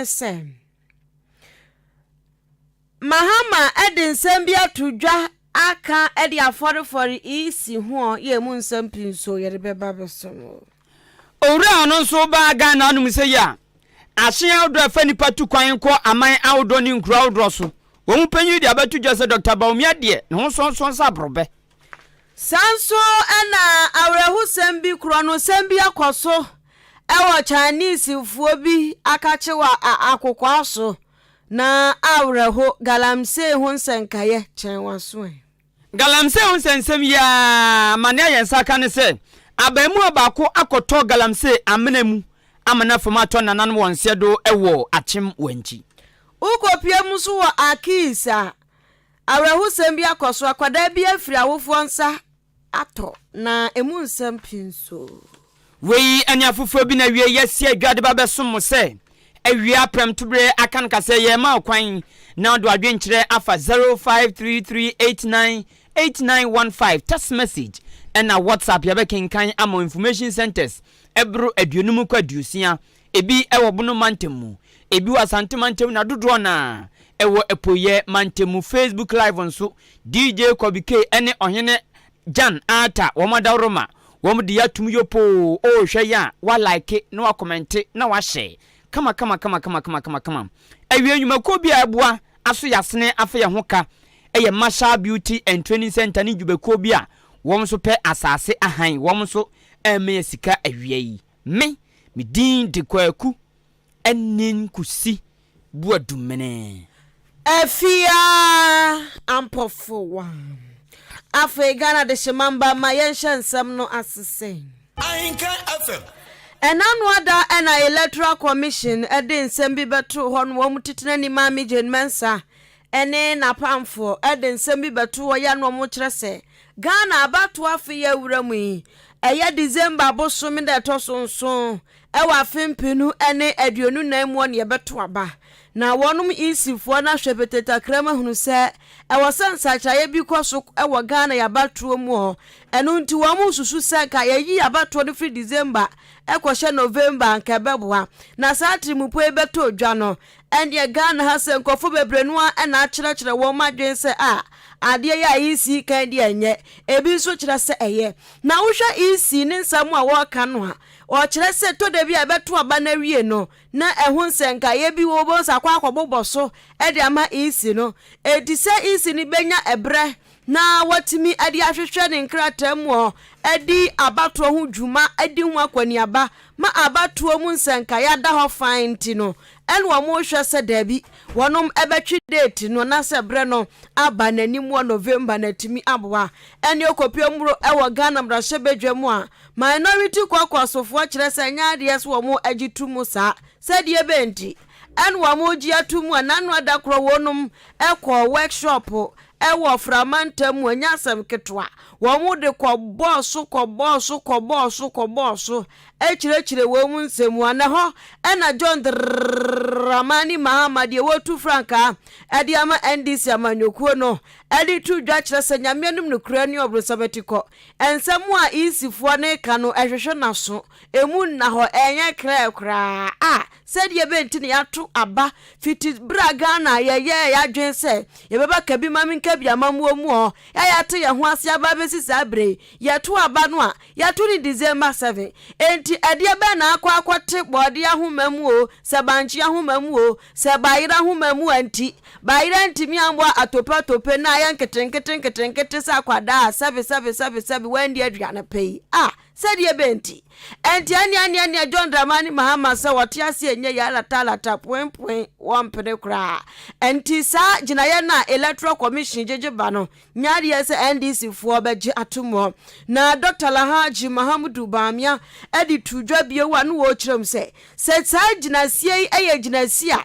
Sɛ Mahama de nsɛm bi ato dwa aka de afɔrefɔre EC ho ɔ, yɛ emu nsɛm pii nso yɛde bɛba abɛso mo. Owura a ɔno nso baa Ghana anom sɛ yi a ahyɛn ahodoɔ a ɛfa nnipa tu kwan kɔ aman ahodoɔ ne nkuro ahodoɔ so wɔn mu panyin de abɛto dwa sɛ Dɔkta Bawumia deɛ ne ho sɔnsɔn sɛ aborɔbɛ. Saa nso na awerɛhosɛm bi korɔnosɛm bi akɔ so wɔ Chinesefoɔ bi akakyewa a akokoaa so na awerɛho galamsey ho nsɛnkaeɛ kyɛn w'aso ɛ. Galamsey ho nsɛnsɛm yi ara ma nea yɛn nsa aka ne sɛ abaamua baako akɔtɔ galamsey amena mu ama no afam atɔ nananom wɔn nseɛ do wɔ Akyem Wankyi. Wokɔpue mu nso wɔ Akis a, awerɛhosɛm bi akɔ so, akwadaa bi afiri awofoɔ nsa atɔ, na emu nsɛm pii nso. Wei ne afoforɔ bi na awiei yɛasi adwa de ba bɛsom mo sɛ awia prɛmtoberɛ aka no kasɛ yɛrema wo kwan na wode w'adwenkyerɛ afa 0533898915 text message ɛna WhatsApp yɛbɛkenkan ama wo information centers ɛboro aduonum kɔ aduosia Ebi wɔ Bono mantam mu, ebi wɔ Asante mantam na dodoɔ no ara wɔ Apueeɛ mantam mu. Facebook live nso, DJ Kobe K ne Ɔhene Jan Arthur wɔn adaworoma, wɔn de atum yopoo, oo hwɛ yɛ a, wa like na wa kɔmɛnte na wa share kama kama kama kama kama kama kama. Awie nnwumakuo bi a ɛboa aso yasene afa yɛn ho ka yɛ Marshall Beauty and Training Center ne dwumakuo bi a wɔn nso pɛ asase ahan, wɔn nso ɛrema yɛ sika awia yi. Me, me din de Kwaku Anin Kusi Boadumene. Afia Ampofo Afei Ghana Dehyema mba ma yɛnhyɛ nsɛm no ase sɛ. Ahenkan FM. Ɛna Anoada na Electoral Commission de nsɛm bi bɛtoo hɔ no wɔn titenani Maame Jane Mensah ne n'apamfoɔ de nsɛm bi bɛtoo hɔ yɛ a na wɔkyerɛ sɛ Ghana abatoɔ afe yi awura mu yi, ɛyɛ December bosome da ɛtɔ so nson wɔ afe mpenu ne 24 mu na yɛbɛto aba. Na wɔnom EC foɔ no ahwɛ petee takra mu ahunu sɛ ɛwɔ sɛ nsakyeraeɛ bi kɔ so wɔ Ghana yɛn abatoɔ mu hɔ. Ɛno nti wɔn resusu sɛ nka yɛyi abatoɔ no firi December kɔhyɛ November a nka ɛbɛboa. Na saa atirimupo yi bɛtɔ dwa no, Ɛndeɛ Ghana ha sɛ nkurɔfoɔ bebree no ara na akyerɛkyerɛ wɔn adwene sɛ ah adeɛ yi a EC kan deɛ ɛnyɛ, ebi nso kyerɛ sɛ ɛyɛ. Na wohwɛ EC ne nsɛm a wɔreka no a, ɔkyerɛ sɛ tɔ da bi a ɛbɛto aba no awie no na ɛho nsɛnkaeɛ bi wɔ hɔ wobɛhu sɛ akɔ akɔbobɔ so de ama EC no. Enti sɛ EC no bɛnya ɛberɛ na watumi de ahwehwɛ ne nkrataa mu adi abatoɔ ho dwuma, adi ho akɔneaba ma abatoɔ mu nsɛnkaeɛ ada hɔ fann nti no, ɛna wɔrehwɛ sɛ daabi, wɔnom bɛtwe date no anaasɛ berɛ no aba n'anim wɔ November na atumi aboa. Ɛne Okopio Mmuro wɔ Ghana mmarahyɛbadwa mu a Minority Caucus foɔ kyerɛ sɛ ɛnyɛ adeɛ sɛ wɔn gye to mu saa. Sɛdeɛ bɛn nti ɛna wɔn gye ato mu a n'ano ada korɔ wɔnom kɔɔ workshop Wɔ frama ntam mu, ɛnyɛ asɛm ketewa. Wɔde kɔbɔɔ so, kɔbɔɔ so, kɔbɔɔ so, kɔbɔɔ so kyerɛkyerɛ wɔn nsɛm mu. Na ɛhɔ na John Dramani Mahama deɛ wɔretu frankaa de ama NDC amanyɔkuo no de to dwa kyerɛ sɛ Nyame anim nokorɛ ne ɔbronsam atikɔ. Nsɛm a EC foɔ no reka no ɛhwehwɛ n'aso, ɛmu nna hɔ, ɛnyɛ krɛɛ koraa. A Sɛdeɛ ɛbɛyɛ nti na yɛato aba fiti berɛ a Ghana yɛyɛɛ yɛadwene sɛ yɛbɛba Kabimamenkabi amammuo mu hɔ a yɛate yɛn ho ase aba abɛsi saa berɛ yi. Yɛto aba no a, yɛto no December 7. Enti ɛdeɛ bɛn na akɔ akɔte bɔɔdeɛ ahoma mu o, sɛ bankye ahoma mu o, sɛ bayerɛ ahoma mu a nti, bayerɛ ntumi ammɔ atope atope na ayɛ nketenkete nketenkete sɛ akwadaa a sɛbe sɛbe sɛbe sɛbe wandi aduane pɛ yi a. Sɛdeɛ bɛn nti? Ɛnti ɛneɛ ɛneɛ ɛneɛ John Dramani Mahama sɛ ɔte aseɛ nyɛ yɛ alata alata poen poen wɔmpene koraa. Ɛnti saa gyinaeɛ no a Electoral Commission gyegye ba no nyɛ adeɛ sɛ NDC foɔ bɛgye atom hɔ. Na Dr. Alhaji Mahamudu Bawumia de too dwa bio a na ɔrekyerɛ mu sɛ, sɛ saa gyinasie yi yɛ gyinasie a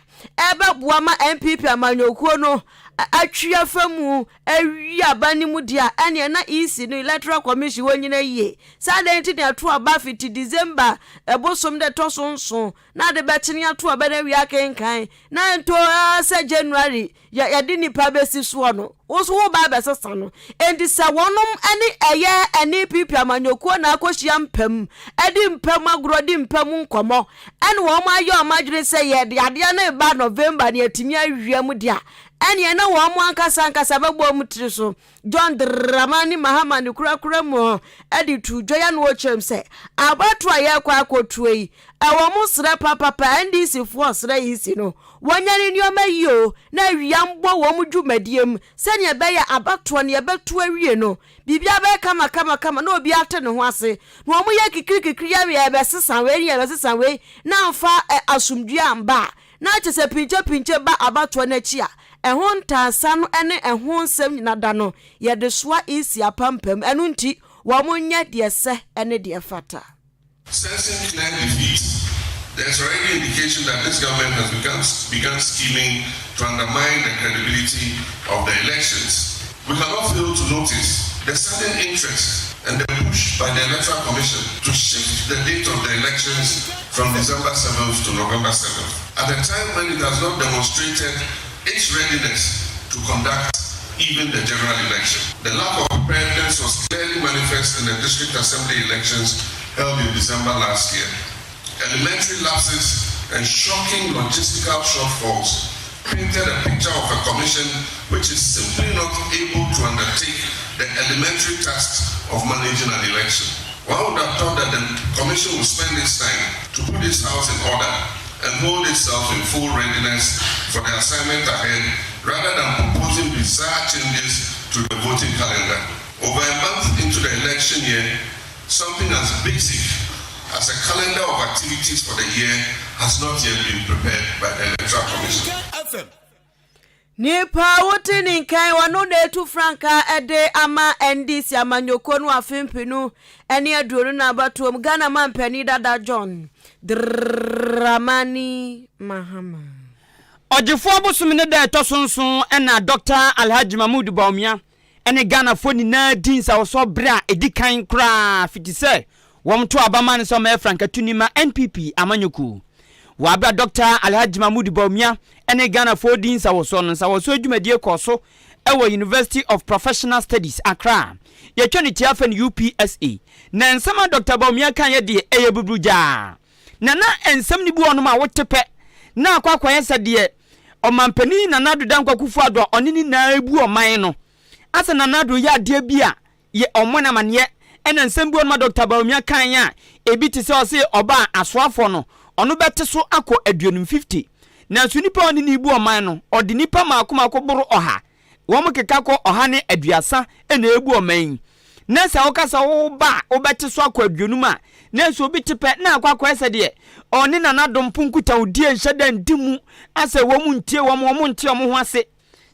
ɛbɛboa ma NPP amanyɔkuo no. atwi afa mu awi aba no mu deɛ a, ɛneɛ na EC no, Electoral Commission, wɔnyina yie. Sɛ adɛn nti na ɛto aba fiti December bosom da ɛtɔ so nson na ade bɛkyene ato aba no awie akenkan na ɛntɔ ara sɛ January yɛ yɛde nnipa bɛsi soɔ no, wo nso woreba abɛsesa no. Enti sɛ wɔnom ne ɛyɛ NPP amanyɔkuo na akɔhyia mpa mu, adi mpa mu agorɔ, di mpa mu nkɔmmɔ, ɛne wɔn ayɛ wɔn adwene sɛ yɛde adeɛ no reba November na yɛatumi awia mu deɛ a, ɛneɛ na wɔn ankasa ankasa bɛbɔ wɔn tiri so. John Dramani Mahama ne korakora mu de too dwa yi na ɔkyerɛm sɛ abatoɔ a yɛrekɔ akɔtoɔ yi, ɛwɔ mo serɛ papapa, NDC foɔ serɛ EC no, wɔnyɛ ne nneɛma yie o, na awia mbɔ wɔn dwumadie mu sɛdeɛ ɛbɛyɛ abatoɔ no yɛbɛto awie no, biribiara bɛyɛ kama kama kama na obiara ate ne ho ase, na wɔn yɛ kikiri kikiri yɛ yɛbɛsesa wei ne yɛbɛsesa wei na amfa asomdwie amba a, na kyerɛ sɛ pinkye-pinkye ba abatoɔ no akyi a, ɛho ntaasa no ne ɛho nsɛm nyina da no, yɛde soa EC apampam. Ɛno nti, wɔn nyɛ deɛ ɛsɛ ne deɛ ɛfata. Sensing clear defeat, there is already indication that this government has begun, begun scheming to undermine the credibility of the elections. We cannot fail to notice the sudden interest and the push by the Electoral Commission to shift the date of the elections from December 7th to November 7th, at a time when it has not demonstrated its readiness to conduct even the general election. The lack of preparedness was clearly manifest in the district assembly elections held in December last year. Elementary lapses and shocking logistical shortfalls painted a picture of a commission which is simply not able to undertake the elementary tasks of managing an election. One would have thought that the commission would spend its time to put its house in order and hold itself in full readiness for the assignment ahead rather than proposing bizarre changes to the voting calendar. Over a month into the election year, something as basic as a calendar of activities for the year has not yet been prepared by the Electoral Commission. Nipa a wote ne nkan ɔno na etu frankaa de ama NDC amanyɔkuo no afe mpenu ne aduonu na abatoɔ mu Ghana mampanin dada John Dramani Mahama. Ɔgyefoɔ bosome no da a ɛtɔ so nson na Dɔkta Alhaji Mahmood Bawumia ne Ghanafoɔ nyinaa di nsawɔsɔ berɛ a ɛdi kan koraa fiti sɛ wɔtoo aba maa no sɛ ɔmmɛyɛ frankatuni ma NPP amanyɔkuo. Wɔ aberɛ a Dɔkta Alhaji Mahmood Bawumia ne Ghanafoɔ di nsawɔsɔ no, nsawɔsɔ dwumadie kɔɔ so wɔ University of Professional Studies, Accra. Yɛtwa no tia frɛ no UPSA. Na nsɛm a Dɔkta Bawumia kaeɛ deɛ ɛyɛ buburugyaa. Na na nsɛm no bi wɔ hɔnom a wote pɛ na akɔ akɔyɛ sɛ deɛ Ɔmanpanin Nana Addo Dankwa Akufo Addo a ɔne ne nyinaa rebu ɔman no. Asɛ Nana Addo yɛ adeɛ bi a yɛ ɔmmɔ no amaneɛ. Ɛna nsɛm bi wɔ hɔnom a Dɔkta Bawumia kaeɛ a ebi te sɛ ɔse ɔba a asoafoɔ no ɔno bɛte so akɔ aduonum, 50. Nanso nipa a ɔne no rebu ɔman no ɔde nipa mmaako mmaako boro ɔha Wɔkeka kɔ 130 na ɛrebu ɔman yi. Na sɛ woka sɛ woba a wobɛte so akɔ aduonum a, na nso obi te pɛ na akɔ akɔyɛ sɛ deɛ ɔne Nana Dompo nkutahodie nhyɛ da ndi mu asɛ wɔn ntie wɔn, wɔn nte wɔn ho ase.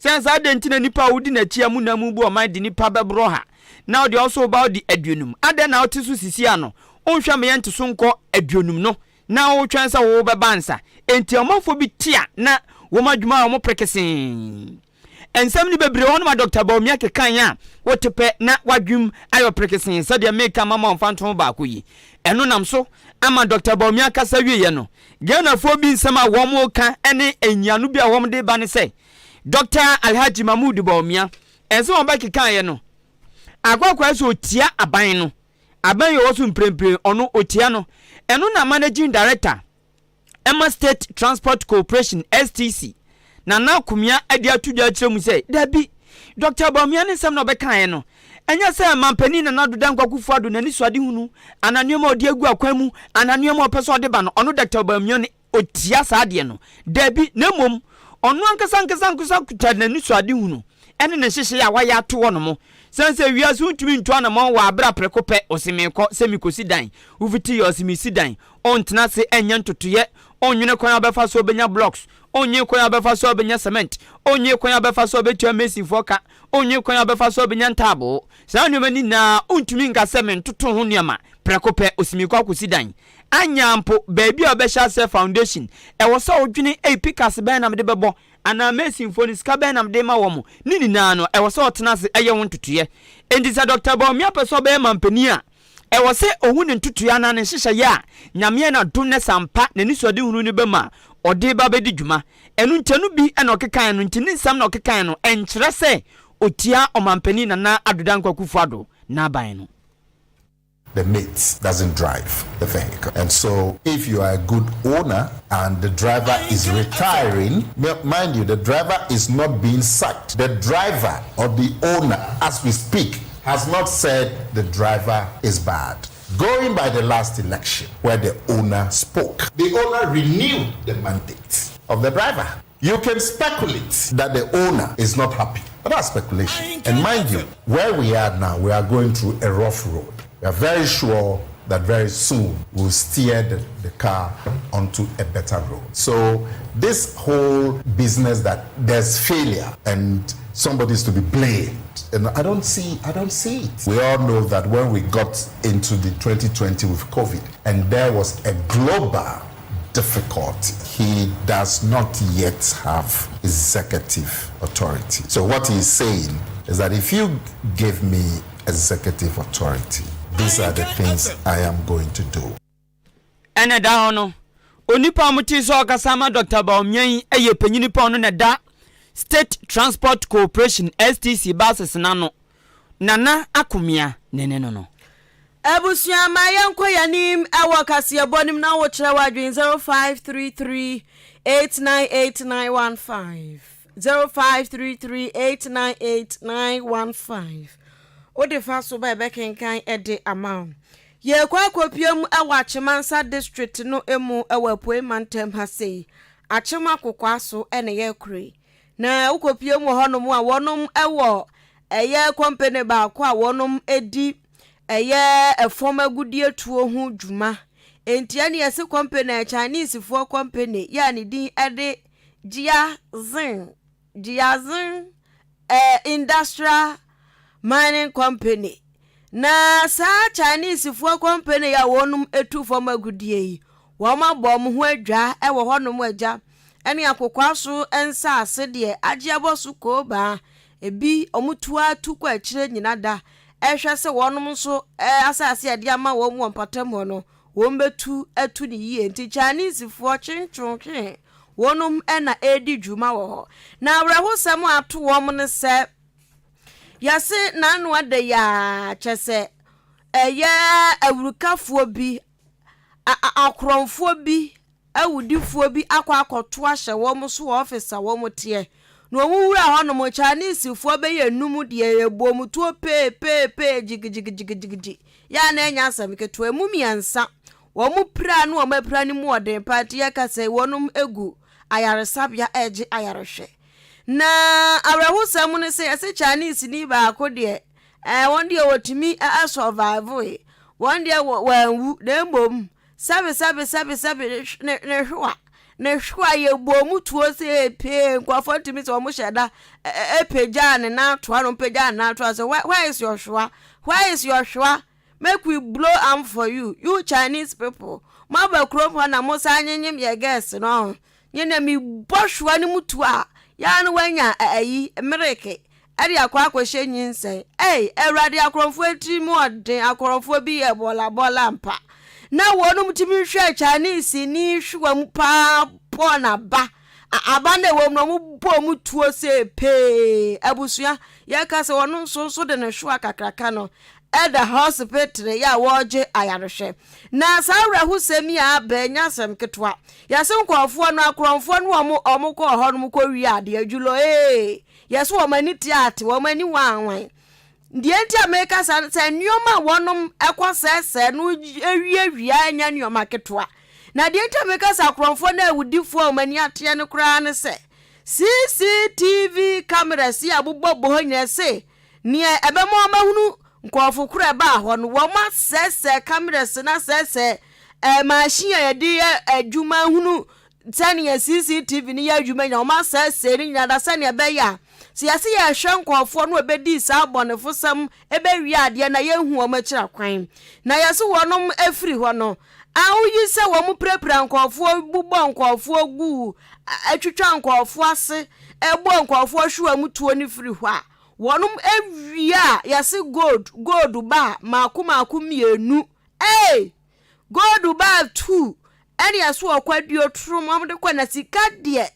Sɛ saa adɛn nti na nipa a wodi n'akyi a monam mu bu ɔman de nipa bɛboro ɔha na ɔdeɛ ɔso woba wode aduonum? Adɛn na wote so sisi ano? Wonhwɛ ma yɛnte so nkɔ aduonum no na wotwɛn sɛ wobɛba ansa. Enti ɔmanfoɔ bi te a na wɔn adwuma a wɔpere kesee. Nsɛm no bebree wɔ hɔ nom a Dɔkta Bawumia kekaeɛ a wote pɛ na w'adwenem ayɛ ɔpere kesee sɛdeɛ meka mama wo mfantoho baako yi. Ɛno nam so ama Dɔkta Bawumia kasa wieɛ no, Ghanafoɔ bi nsɛm a wɔreka ne nyiano bi a wɔde ba ne sɛ, Dɔkta Alhaji Mahmood Bawumia, nsɛm a ɔbɛkekaeɛ no, akɔ akɔyɛ sɛ ɔtia aban no. Abɛn yɛ ɔwɔ so mprempren, ɔno otia no. Ɛno na Managing Director ma State Transport Corporation, STC, Nana Akomea de ato dwa akyerɛ mu sɛ, dabi, Dɔkta Bawumia ne nsɛm na ɔbɛkaeɛ no, ɛnyɛ sɛ Manpanin Nana Addo Dankwa Akufo-Addo n'anisoadehunu anaa nneɛma a ɔde agu akwan mu anaa nneɛma a ɔpɛ sɛ ɔde ba no, ɔno Dɔkta Bawumia no ɔtia saa adeɛ no. Dabi, na mmom ɔno ankasa ankasa ankasa kuta n'anisoadehunu ne ne nhyehyɛeɛ a wayɛ ato hɔ nom. Sane sɛ wiase wontumi ntu anamɔn wɔ aberɛ a prɛko pɛ ɔse meekɔ sɛ mekɔsi dan, wofiti yɛ ɔse mesi dan, ɔntena ase nyɛ ntotoeɛ, ɔnnwene kwan a ɔbɛfa so ɔbɛnya blocks, ɔnnwene kwan a ɔbɛfa so ɔbɛnya cement, ɔnnwene kwan a ɔbɛfa so ɔbɛtua masonfoɔ ka, ɔnnwene kwan a ɔbɛfa so ɔbɛnya ntaaboo. Saa nneɛma no nyinaa wontumi nka sɛ mentoto ho nneɛma prɛko pɛ ɔse meekɔ akɔsi dan. Anyɛ a mpo, baabi a wobɛhyɛ aseɛ foundation, ɛwɔ sɛ wodwene, ei, pickaxe bɛn na mede bɛbɔ, anaa masonfoɔ no, sika bɛn na mede rema wɔn? Ne nyinaa no, ɛwɔ sɛ ɔtena ase yɛ wo ntotoeɛ. Enti sɛ Dɔkta Bawumia pɛ sɛ ɔbɛyɛ mampanin a, ɛwɔ sɛ ɔhu ne ntotoeɛ anaa ne nhyehyɛeɛ a Nyame ayɛ no adom na sɛ ampa n'anisoadehunu no ba mu a, ɔde reba abɛdi dwuma. Ɛno nti, ɛno bi na ɔkekaeɛ no nti, ne nsɛm na ɔkekaeɛ no, ɛnkyerɛ sɛ ɔtia Ɔmampanin Nana Addo Dankwa Akufo-Addo n'aban no. The mate doesn't drive the vehicle and so if you are a good owner and the driver is retiring, mind you the driver is not being sacked, the driver or the owner as we speak has not said the driver is bad. Going by the last election where the owner spoke, the owner renewed the mandate of the driver. You can speculate that the owner is not happy, but that's speculation. And mind you, where we are now, we are going through a rough road. We are very sure that very soon we'll steer the, the car onto a better road. So this whole business that there's failure and somebody's to be blamed. And I don't see I don't see it. We all know that when we got into the 2020 with COVID and there was a global difficulty. He does not yet have executive authority. So what he's saying is that if you give me executive authority, these are the things I am going to do. Ɛna da hɔ no, onipa a wɔtee sɛ ɔkasa ama Dɔkta Bawumia yi yɛ panyin pa ɔno na ɛda State Transport Corporation, STC, buses no ano, Nana Akomea ne ne no no. Abusua ma yɛnkɔ yɛn anim wɔ kaseɛbɔ no mu na wokyerɛ w'adwene 0533 898915 0533 898915 wode fa so ba ɛbɛkenkan de ama wo. Yɛrekɔ akɔpue mu wɔ Akyemansa district no mu wɔ Apuei mantam ha sei. Akyem Akokoa so na yɛrekɔ yi. Na wokɔpue mu wɔ hɔnom a wɔnom wɔ ɛyɛ company baako a wɔnom di ɛyɛ ɛfam agudeɛ tuo ho dwuma. Enti ɛne yɛse company a Chinese foɔ company yɛ a ne din de Jia Zhen Jiazhen eh, Industrial Mining Company. Na saa Chinesefoɔ company a wɔnom tu fam agudeɛ yi, wɔn abɔ wɔn ho adwa wɔ hɔnom agya ne akokoa so nsaase deɛ agye abɔ so koobaa, ebi wɔn tu ara tu kɔ akyire nyina da ɛhwɛ sɛ wɔnom nso eh, asaase a yɛde ama wɔn wɔ mpɔtam hɔ no wɔn bɛtu atu ne yie. Nti Chinesefoɔ kyenkyenkyen Wɔnom na ɛredi dwuma wɔ hɔ. Na awerɛhosɛm a ato wɔn ne sɛ, yɛse n'ano ada yi ara, kyerɛ sɛ ɛyɛ awurukafoɔ bi, akorɔmfoɔ bi, awudifoɔ bi akɔ akɔto ahyɛ wɔn so wɔ ɔfis a wɔn teɛ. Na wɔn wura hɔnom, Chinesefoɔ bɛyɛ num deɛ yɛbɔ wɔn tuo pee pee pee gyigigyigyigigyigyi. Yɛ a na ɛnyɛ asɛm ketewa, emu mmiɛnsa Wɔn pira ne wɔn apira no mu ɔden paa nti yɛka sɛ wɔnom gu ayaresabea regye ayarehwɛ. Na awerɛhosɛm ne sɛ yɛse Chinese ni baako deɛ ɛɛ wɔn deɛ wɔtumi survive wɔn deɛ wɔanwu na mmom sɛbe sɛbe sɛbe sɛbe ne ne hwewa ne hwewa yɛbɔ mu tuo sɛ pee nkurɔfoɔ ntumi sɛ wɔn hyɛ da ɛpagyaa ne nan toa no pagyaa ne nan toa sɛ where is your hwewa where is your hwewa Make we blow am for you, you Chinese people, mo aba kurom hɔ na mo san nyenyem yɛ girls no ɔho, nye na mi bɔ hwewa no mu tuo a, yaa no wanya ayi, mmereke, ɛde akɔ akɔhyɛ nyinsɛn, ei Awurade akorɔmfoɔ tiri mu ɔden, akorɔmfoɔ bi yɛ bɔla bɔla ampa, na wɔnom tumi hwɛ Chinese ni hwewa mu paa bɔɔ n'aba, aba no ɛwɔ mu no wɔn bɔɔ mu tuo see pee, abusua, yɛka sɛ wɔn nso nso de ne hwewa kakraka no da hospital yi a wɔregye ayarehwɛ. Na saa awerɛhosɛm yi a aba ɛnyɛ asɛm ketewa. Yɛse nkurɔfoɔ no, akorɔmfoɔ no wɔn wɔn kɔɔ hɔ nom kɔ wie adeɛ adwulo ee. Yɛse wɔn ani te ate, wɔn ani wanwan. Deɛ nti a meka saa no sɛ nneɛma a wɔnom ɛkɔ sɛɛsɛɛ no awiawia ɛnyɛ nneɛma ketewa. Na deɛ nti a meka sɛ akorɔmfoɔ no awudifoɔ a wɔn ani ateɛ no koraa ne sɛ CCTV cameras yi a bobɔ bɔ hɔ nyinaa se Nea ɛbɛma wɔahunu nkurɔfo koro a ɛbaa hɔ no, wɔasɛesɛe cameras no, asɛesɛe ɛɛ machine a yɛde yɛ adwuma hunu sɛnea CCTV no yɛ adwuma nyinaa, wɔasɛesɛe ne nyinaa da sɛnea ɛbɛyɛ a sɛ yɛse yɛhwɛ nkurɔfoɔ no a ɛbɛdii saa abɔnefosɛm ɛbɛwie adeɛ na yɛnhu wɔn akyiri akwan. Na yɛse wɔnom afiri hɔ no, A woyi sɛ wɔn pirapira nkurɔfoɔ, bobɔ nkurɔfoɔ gu, atwitwa nkurɔfoɔ ase, bɔ nkurɔfoɔ hwe wɔn tuo no firi hɔ a, wɔnom wie a yɛse gold, gold bar maako maako mmienu. Ei! Gold bar tuu ɛne ɛso ɔkwaduo torom wɔn de kɔ na sika deɛ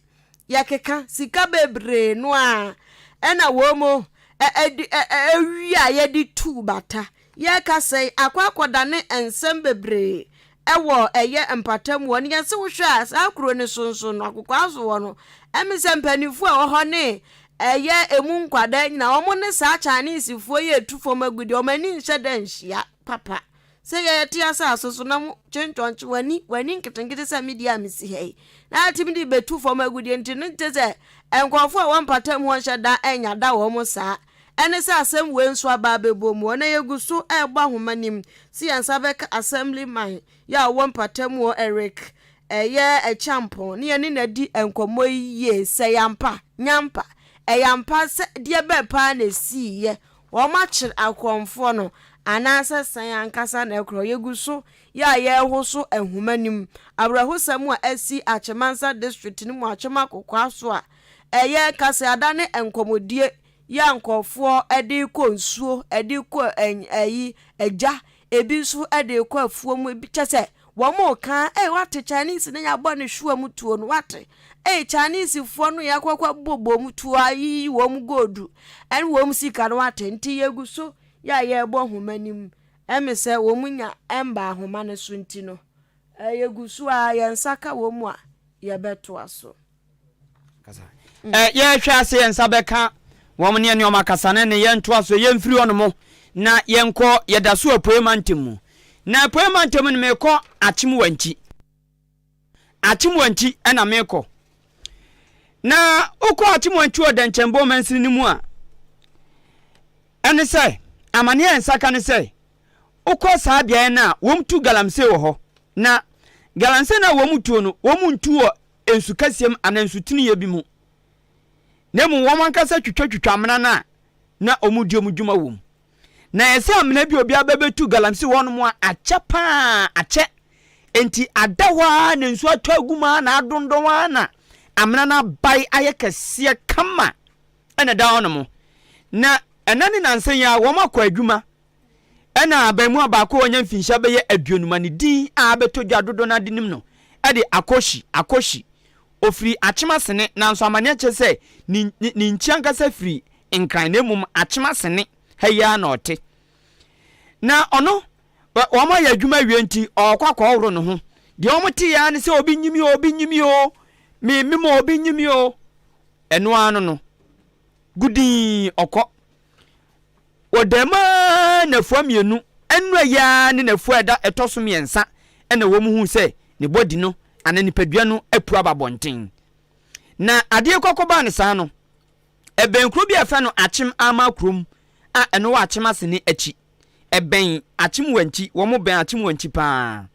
yɛkeka sika bebree no a ɛna wɔn ɛde ɛwi a yɛde tuu bata yɛka sɛn akɔ akɔdane nsɛm bebree ɛwɔ ɛyɛ mpatam wɔ no yɛse wohwɛ a saa kuro no so nso no akokoa so wɔ no ɛmi sɛ mpanimfoɔ a ɛwɔ hɔ ne ɛyɛ emu nkwadaa nyinaa wɔn ne saa Chinese foɔ yi etu fam agudeɛ wɔn ani nhyɛ dɛ nhyia papa. Sɛ yɛte asase so na mo kyenkyɔnkye w'ani w'ani nketenkete sɛ me deɛ a mesi ha yi na atumi de bɛtu fam agudeɛ nti no nte sɛ nkurɔfoɔ a wɔn mpata mu hɔ nhyɛ da nya da wɔn saa. Ɛne sɛ asɛm wei nso aba abɛbɔ mu hɔ na yɛgu so rebɔ ahoma nim sɛ yɛn nsa bɛka Assembly man yɛ a ɔwɔ mpata mu hɔ Eric ɛyɛ Acheampong ne yɛne no adi nkɔmmɔ yi yie sɛ ɛyɛ ampa nyɛ ampa ɛyɛ ampa sɛ deɛ bɛn paa na ɛsiiɛ Wɔakyere akorɔmfoɔ no anaasɛ sɛn ankasa na ɛkorɔ? Yɛgu so yɛ a yɛrehoso nhoma no mu. Awerɛhosɛm a asi Akyemansa District no mu Akyem Akokoa so a ɛyɛ kaseada ne nkɔmmɔdie yɛ a nkurɔfoɔ de rekɔ nsuo, de rekɔ ayi, agya, ebi nso de rekɔ afuo mu, ebi kyɛ sɛ Wɔn ka ei wate Chinese no yɛabɔ ne hwewa mu tuo no wate ei Chinese foɔ no yɛakɔkɔ bobɔ mu tuo ayiyi wɔn gold ɛne wɔn sika no wate nti yɛgu so yɛ a yɛrebɔ nhoma no mu ɛme sɛ wɔn nya ɛmba ahoma no so nti no yɛgu so a yɛn nsa ka wɔn mu a yɛbɛtoa so. Ɛ, yɛhwɛ ase yɛn nsa bɛka wɔn ne yɛne wɔn akasa no ne yɛntoa so, yɛmfiri hɔ nom na yɛnkɔ, yɛda so Apueɛ Mantam mu. Na Apueɛ Mantam no mekɔ Akyem Wankyi. Akyem Wankyi na mekɔ. Na wokɔ Akyem Wankyi wɔ Dɛnkyɛnbɔ mansini no mu a, ɛne sɛ, amaneɛ a yɛn nsa ka ne sɛ, wokɔ saa beaeɛ no a, wɔtu galamsey wɔ hɔ. Na galamsey no a wɔtuo no, wɔntu wɔ nsu kɛseɛ mu anaa nsuteneeɛ bi mu, na mmom wɔn ankasa twitwatwitwa amena no a na wɔdi wɔn dwuma wɔ mu. Na ɛyɛ sɛ amena bi a obiara bɛbɛtu galamsey wɔ hɔnom a akyɛ paa akyɛ. Enti ada hɔ ara na nsuo atɔ agu mu ara na adondɔn ara na amena no abae ayɛ kɛseɛ kama ɛna ɛda hɔnom. Na ɛna ne nansa yi ara wɔn akɔ adwuma Ɛnna abarimaa baako a wanya mfinhyia bɛyɛ aduonum a ne din a abɛtɔ dwa dodoɔ no ara de nim no de Akoshi, Akoshi. Ɔfiri Akyem Asene, nanso amanneɛ kyerɛ sɛ ne, ne, ne nkyi ankasa firi Nkran, na mmom Akyem Asene ha yi ara na ɔte. Na ɔno, wɔn ayɛ adwuma awie nti, ɔrekɔ akɔhohoro ne ho. Deɛ wɔteeɛ ara ne sɛ, obi nyi me o, obi nyi me o, me, me ma obi nyi me o. Ɛno ara no no, gudii ɔkɔ. Wɔ dɛm ara nnafua mmienu nnura yi ara ne nnafua a ɛda ɛtɔ so mmiɛnsa na wɔn huu sɛ ne body no anaa nipadua no apu aba abɔnten. Na adeɛ kɔ kɔbaa no saa no, ɛbɛn kuro bi a yɛfrɛ no Akyem Ama kurom a ɛno wɔ Akyem Asene akyi. Ɛbɛn Akyem Wankyi, wɔn bɛn Akyem Wankyi paa.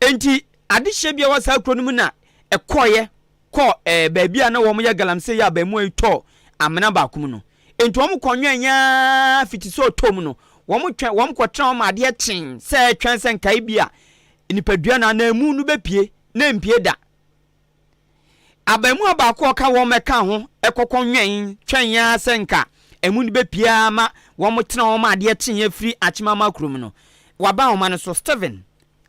Enti adehyeɛ bi a ɛwɔ saa kuro no mu na ɛkɔeɛ kɔɔ ɛɛ baabi a na wɔyɛ galamsey yɛ abaamua yi tɔɔ amena baako mu no. Enti wɔn kɔnwɛn ara fiti sɛ ɔtɔɔ mu no, wɔn twɛn, wɔn kɔtena hɔ ma adeɛ kyee sɛ ɛretwɛn sɛ nkae bi a nipadua no anaa emu no bɛpue, na ɛmpue da. Abaamua baako a ɔka wɔn ɛka ho kɔkɔ nwɛn twɛn ara sɛ nka emu no bɛpue ara ma wɔn tena hɔ ma adeɛ kyeeɛ firi Akyemama kurom no. Waba ahoma no so, Stephen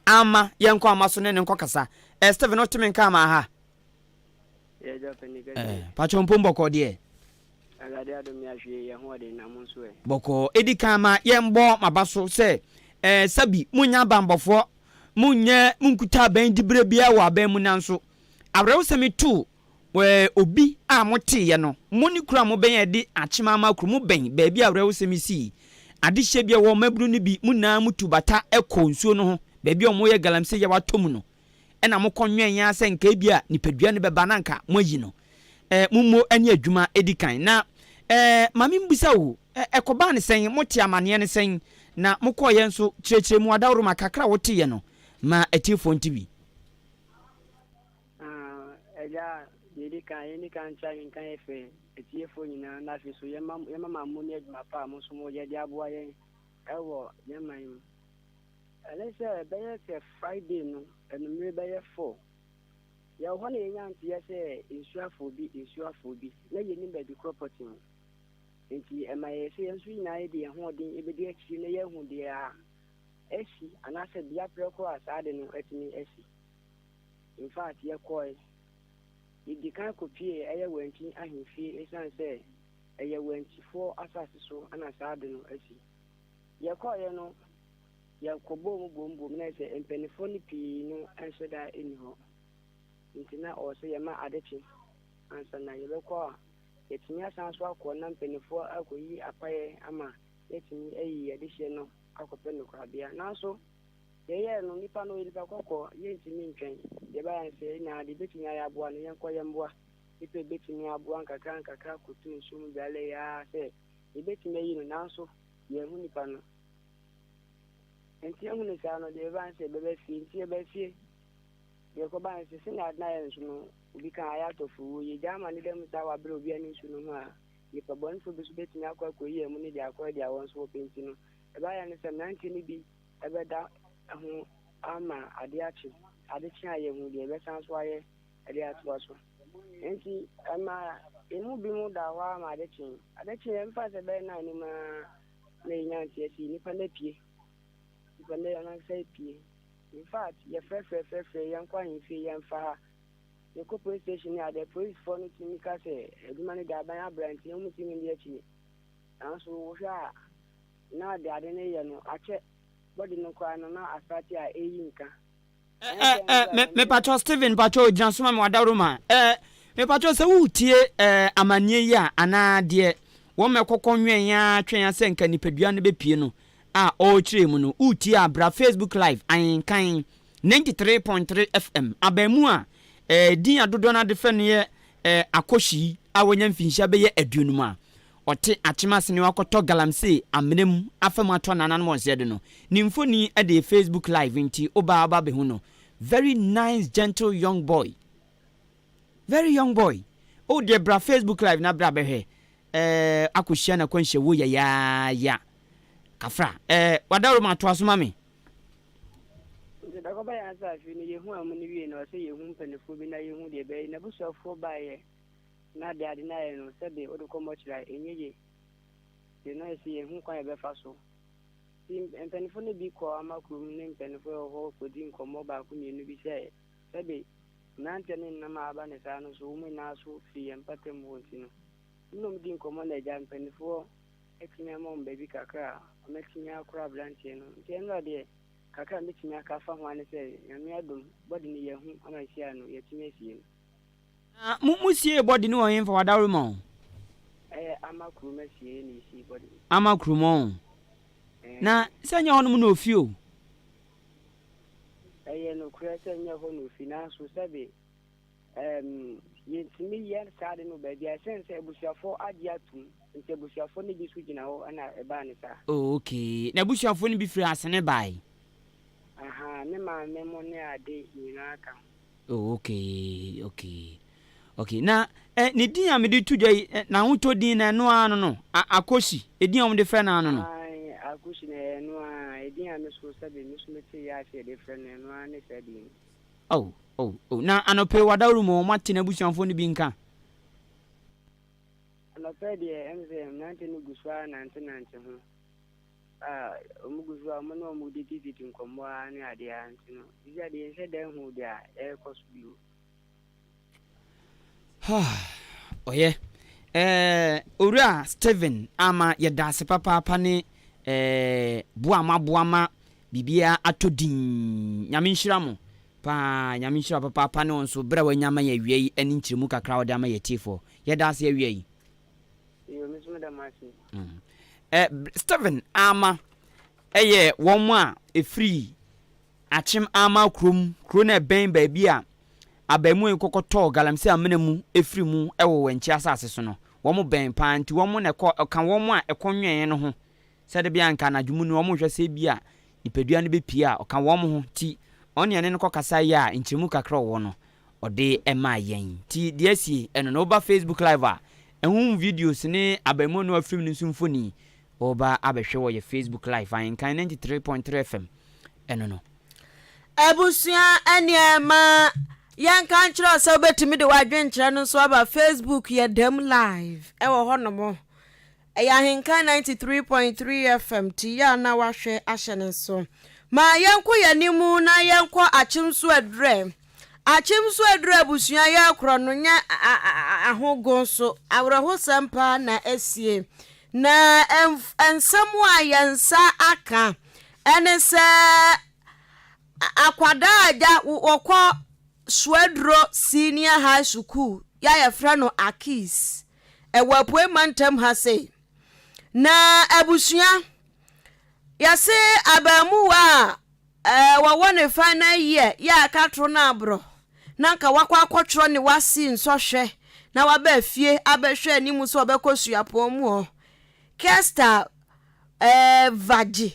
Ama yɛnkɔ ahoma so ne no nkɔkasa. Eh, Stephen, wote me nka ama ha? Eh, pakyɛ mpom bɔkɔɔ deɛ. Awurade adom ne ahwie yɛ ho ɔden na mo nso ɛ. Bɔkɔɔ. Edi kan ma yɛnbɔ m'aba so sɛ, eh, sɛbi monnyɛ abanbɔfoɔ, monnyɛ, monkuta abɛn diberɛ biara wɔ abɛn mu nanso awerɛhosɛm yi too eh, obi a moteeɛ no, mo ne kuro a mobɛn a ɛde Akyem ama kuro, mobɛn baabi a awerɛhosɛm yi sii. Adehyeɛ bi a ɛwɔ mmabunu no bi, mo nyinaa motu bata kɔɔ nsuo no ho, baabi a wɔyɛ galamsey a wɔatɔ mu no. Ɛna mokɔnwɛn ara sɛ nka ebia nipadua no bɛba na anka moayi no. Eh, mommo ne adwuma di kan. Na eh, ma membisa o, eh, ɛkɔbaa no sɛn? Mote amaneɛ no sɛn? Na mokɔeɛ nso, kyerɛkyerɛ mu adaworoma kakra a woteeɛ no ma atiefoɔ nte bi. Ah, Agya, deɛ ɛdi kan, yɛnni kan nkyɛ akenkan yɛ fɛ atiefoɔ nyinaa, na afei nso yɛma ma mo ne adwuma pa a mo nso moyɛ de aboa yɛn wɔ yɛn man mu. Ɛne sɛ ɛbɛyɛ sɛ Friday no anwummere bɛyɛ 4. Yɛwɔ hɔ na yɛnya nteɛ sɛ nsuo afɔ obi, nsuo afɔ obi. Na yɛnnim baabi korɔ pɔtee. Enti ɛma yɛyɛ sɛ yɛn nso nyinaa yɛde yɛn ahoɔden bɛdi akyiri na yɛahu deɛ a asi anaasɛ bea prɛko a saa ade no atumi asi. In fact, yɛkɔe. Yɛdi kan kɔpuee ɛyɛ Wɛnkyi ahemfie ɛsiane sɛ ɛyɛ Wɛnkyifoɔ asase so na saa ade no asi. Yɛkɔeɛ no, yɛkɔbɔɔ mu boom boom na ayɛ sɛ mpanimfoɔ no pii no nhyɛ da nni hɔ. Nti na ɔwɔ sɛ yɛma ade kye ansa na yɛbɛkɔ a yɛatumi asan nso akɔ na mpanimfoɔ akɔyi apaeɛ ama yɛatumi ayi yɛn adehyeɛ no akɔpɛ nokorabea. Nanso yɛyɛɛ no, nipa no ɔyɛ nipa kɔkɔɔ, yɛntumi ntwɛn. Deɛ ɛbaeɛ ne sɛ yɛn nyinaa deɛ yɛbɛtumi ayɛ aboa no, yɛnkɔ yɛmmoa. Nipa bɛtumi aboa nkakra nkakra akɔtu nsuo mu biara yi ara sɛ yɛbɛtumi ayi no, nanso yɛanhu nipa no. Nti yɛhu no saa no, deɛ ɛbaeɛ ne sɛ yɛbɛba fie. Nti yɛbaa fie. Deɛ ɛkɔbaeɛ ne sɛ sɛnea ade no ayɛ no nso no, obi ka ayɛ atɔfo wuo. Yɛgyaa ma no da mu saa wɔ aberɛ a obiara nni nsuo no ho a, nnipa bɔnefoɔ bi nso bɛtumi akɔ akɔyi amu no de akɔ deɛ wɔn nso wɔpɛ nti no, ɛbaeɛ ne sɛ mmeranteɛ no bi bɛda ho ama adeɛ akye. Ade kye a yɛhu deɛ yɛbɛsan so ayɛ de atoa so. Enti ɛma yɛn mu binom da hɔ ara ma ade kyee. Ade kyeeɛ, ɛmfa sɛ ɛbɛyɛ nnan no mu ara na yɛnya nteaseɛ, nnipa no apue. Nnipa no ankasa apue. In fact, yɛfrɛfrɛfrɛfrɛ, yɛnkɔ ahemfie, yɛmfa ha. Yɛkɔ police station ne adeɛ, polisifoɔ no tumi ka sɛ adwuma no deɛ aban abra nti wɔn ntumi ndi akyire. Nanso wohwɛ a, na deɛ ade no reyɛ no akyɛ body no koraa no na asate a ɛreyi nka. Eh, eh, me, me patrɔ Steven patrɔ gyina so ma me wadaworo ma. Eh, me patrɔ sɛ woretie eh, amanneɛ yi a anaa deɛ wɔn mɛkɔkɔ nwɛn a twɛn a sɛ nka nipadua no bɛpie no a ɔrekyerɛ mu no, woretie a bra Facebook live Ahenkan 93.3 FM abaamu a eh, din a dodoɔ no ade fɛ no yɛ eh, Akohyi a wanya mfinhyia bɛyɛ 50 a ɔte akyem ase ne wakɔtɔ galamsey amena mu afa mu atɔ nananom ɔnseɛ de no ne mfoni de Facebook live nti woba a woba bɛhu no very nice gentle young boy very young boy oh deɛ bra Facebook live na bra bɛhwɛ eh, akɔhyia na kwanhyia wo yayaaya kafra eh, wadaworo ma atoa so ma me. Nti da kɔba yɛn asase no yɛhu amu no wie na ɔsɛ yɛhu mpanimfoɔ bi na yɛhu deɛ ɛbɛyɛ n'abusuafoɔ baeɛ Na deɛ ade no ayɛ no, sɛbe wode kɔ mɔkyere a, ɛnyɛ yie. Nti na ɛsɛ yɛhu kwan a yɛbɛfa so. Nti mpaninfoɔ no bi kɔɔ ama kurom ne mpaninfoɔ a ɛwɔ hɔ kɔdi nkɔmmɔ baako mmienu bi sɛ, sɛbe mmeranteɛ no nnam a aba no saa no so, wɔn nyinaa so firi yɛn mpɔtam hɔ nti no, wɔn ne wɔn dii nkɔmmɔ na agya mpaninfoɔ atumi ama wɔn baabi kakra a wɔatumi akora aberanteɛ no. Nti ɛnora deɛ, kakra a mɛtumi aka afa ho ara ne sɛ, Nyame adom, bɔde no yɛahu ama seesei ara no, yɛatumi asie no. Na mo mo siee bɔde no wɔ henfa w'adaworoma o. Ɛyɛ ama kurom asiee na yɛsiee bɔde no. Ama kurom o. Na sɛ nyɛ hɔnom na ofi o. Ɛyɛ nokorɛ sɛ nyɛ hɔ na ofi nanso sɛbe ɛɛm yɛntumi yɛ saa ade no wɔ baabiara ɛsiane sɛ abusuafoɔ agye atum nti abusuafoɔ no bi nso gyina hɔ na ɛbaa no saa. Oh okay, na abusuafoɔ no bi firi Asene bae? Ahaa, ne maame mo ne ade nyinaa ka ho. Oh okay okay okay na eh, ne din a mede to dwa yi eh, n'ahotɔ din na ɛno ara no no Akosi edin a wɔde frɛ no ano no. Ae Akosi na ɛyɛ ɛno ara edin a me so sɛbe me so mete yɛ ase yɛde frɛ no ɛno ara ne saa din no. Oh oh oh na anɔpɛ yi wadaworo mu wɔn ate n'abusuafoɔ no bi nka. Anɔpɛ deɛ ɛm sɛ mmerante no gu so ara nantenante ho. A wɔgu so a wɔne wɔn redidididi nkɔmmɔ ara ne adeɛ ara nti no, seesei deɛ yɛnhyɛ da nhu deɛ ɛrekɔ so bio. Ɔyɛ. Eh, Owura Stephen ama yɛda ase papaapa ne eh, boa a moaboa ma biribiara atɔ dinn. Nyame nhyira mo paa, Nyame nhyira papaapa ne wo nso berɛ a wanya ama yɛn awia yi ne nkyerɛmu kakra a wode ama yɛn atiefoɔ. Yɛda ase awia yi. Iyo, me nso meda mo ase. Mm. Eh, Stephen Ama yɛ wɔn a ɛfiri Akyem Ama kurom, kuro no ɛbɛn baabi a abaamua yi kɔkɔtɔɔ galamsey amena mu ɛfiri mu wɔ Wɛnkye asase so no. Wɔn bɛn paa nti wɔn na ɛkɔ, ɛka wɔn a ɛkɔnwɛn no ho sɛ da biara nka anadwo mu no wɔn hwɛ sɛ ebi a nipadua no bɛpue a, ɔka wɔn ho nti ɔne ɛne no kɔkasa yɛ a nkyerɛmu kakra ɔwɔ no ɔde maa yɛn. Nti deɛ asie ɛno no, woba Facebook live a, ɛho videos ne abaamua no afim no nso mfoni woba abɛhwɛ wɔ yɛ Facebook live Ahenkan 93.3 FM. Ɛno no. Abusua ɛneɛ ma yɛnka nkyerɛ wo sɛ wobɛtumi de w'adwenkyerɛ no nso aba Facebook yɛ dam live ɛwɔ hɔ nom. Ɛyɛ Ahenkan 93.3 FM ti yɛ a na wahwɛ ahyɛ ne nso. Ma yɛnkɔ yɛn anim na yɛnkɔ Akyem so Adurɛ. Akyem so Adurɛ abusua yɛrekorɔ no nyɛ ahogo nso awerɛhosɛm paa na asie. Na nsɛm a yɛn nsa aka ɛne sɛ akwadaa a agya wɔkɔ Suaduro Senior High Sukuu yɛ a yɛfrɛ no Akis ɛwɔ Apuei mantam ha sei. Na abusua, yɛse abaamuwa a wɔwɔ ne final year yɛ a katoro no aborɔ na nka wakɔ akɔtwerɛ ne wasi nsɔhwɛ na waba afie abɛhwɛ anim sɛ ɔbɛkɔ suapɔn mu hɔ. Kester Vagye,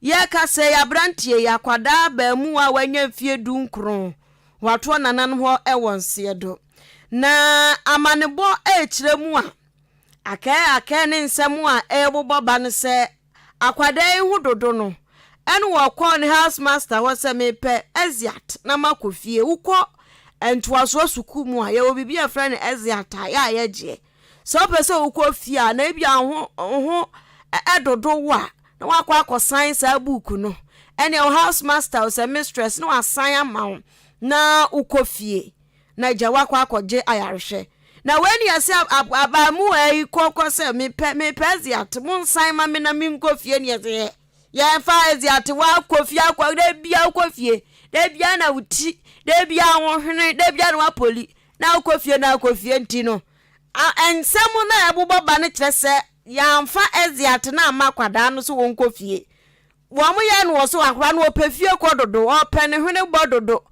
yɛka sɛ yɛ aberanteɛ yi, akwadaa abaamuwa a wanya mfeɛ 19, watoɔ nananom hɔ wɔ nseɛ do. Na amanebɔ rekyerɛ mu a, akɛɛ akɛɛ ne nsɛm a ɛrebobɔ ba no sɛ akwadaa yi ho dodo no, ɛna wɔkɔɔ ne house master hɔ sɛ mepɛ exeat na makɔ fie. Wokɔ ntoasoɔ sukuu mu a, yɛwɔ biribi a yɛfrɛ no exeat a yɛ a yɛgyeɛ. Sɛ wopɛ sɛ wokɔ fie a, na ebia wo ho wo ho dodo wo a, na woakɔ akɔsan saa buuku no. Ɛnneɛ wo house master o sɛ mistress na wasan ama wo na wokɔ fie na agya woakɔ akɔgye ayarehwɛ. Na wei ne yɛsɛ abaamuwa yi kɔkɔ sɛ mepɛ mepɛ Eziat monsan ma me na menkɔ fie ne yɛsɛ yɛ yɛmfa Eziat woakɔ fie akɔ da bia wokɔ fie da bia na wo ti da bia wo hwene da bia na woapoli na wokɔ fie na wokɔ fie nti no nsɛm no a ɛbobɔ ba no kyerɛ sɛ yɛamfa Eziat no amma akwadaa no so wɔnkɔ fie. Wɔn yɛ no wɔ so akwadaa no ɔpɛ fie kɔ dodo, ɔpɛ ne hwene bɔ dodo,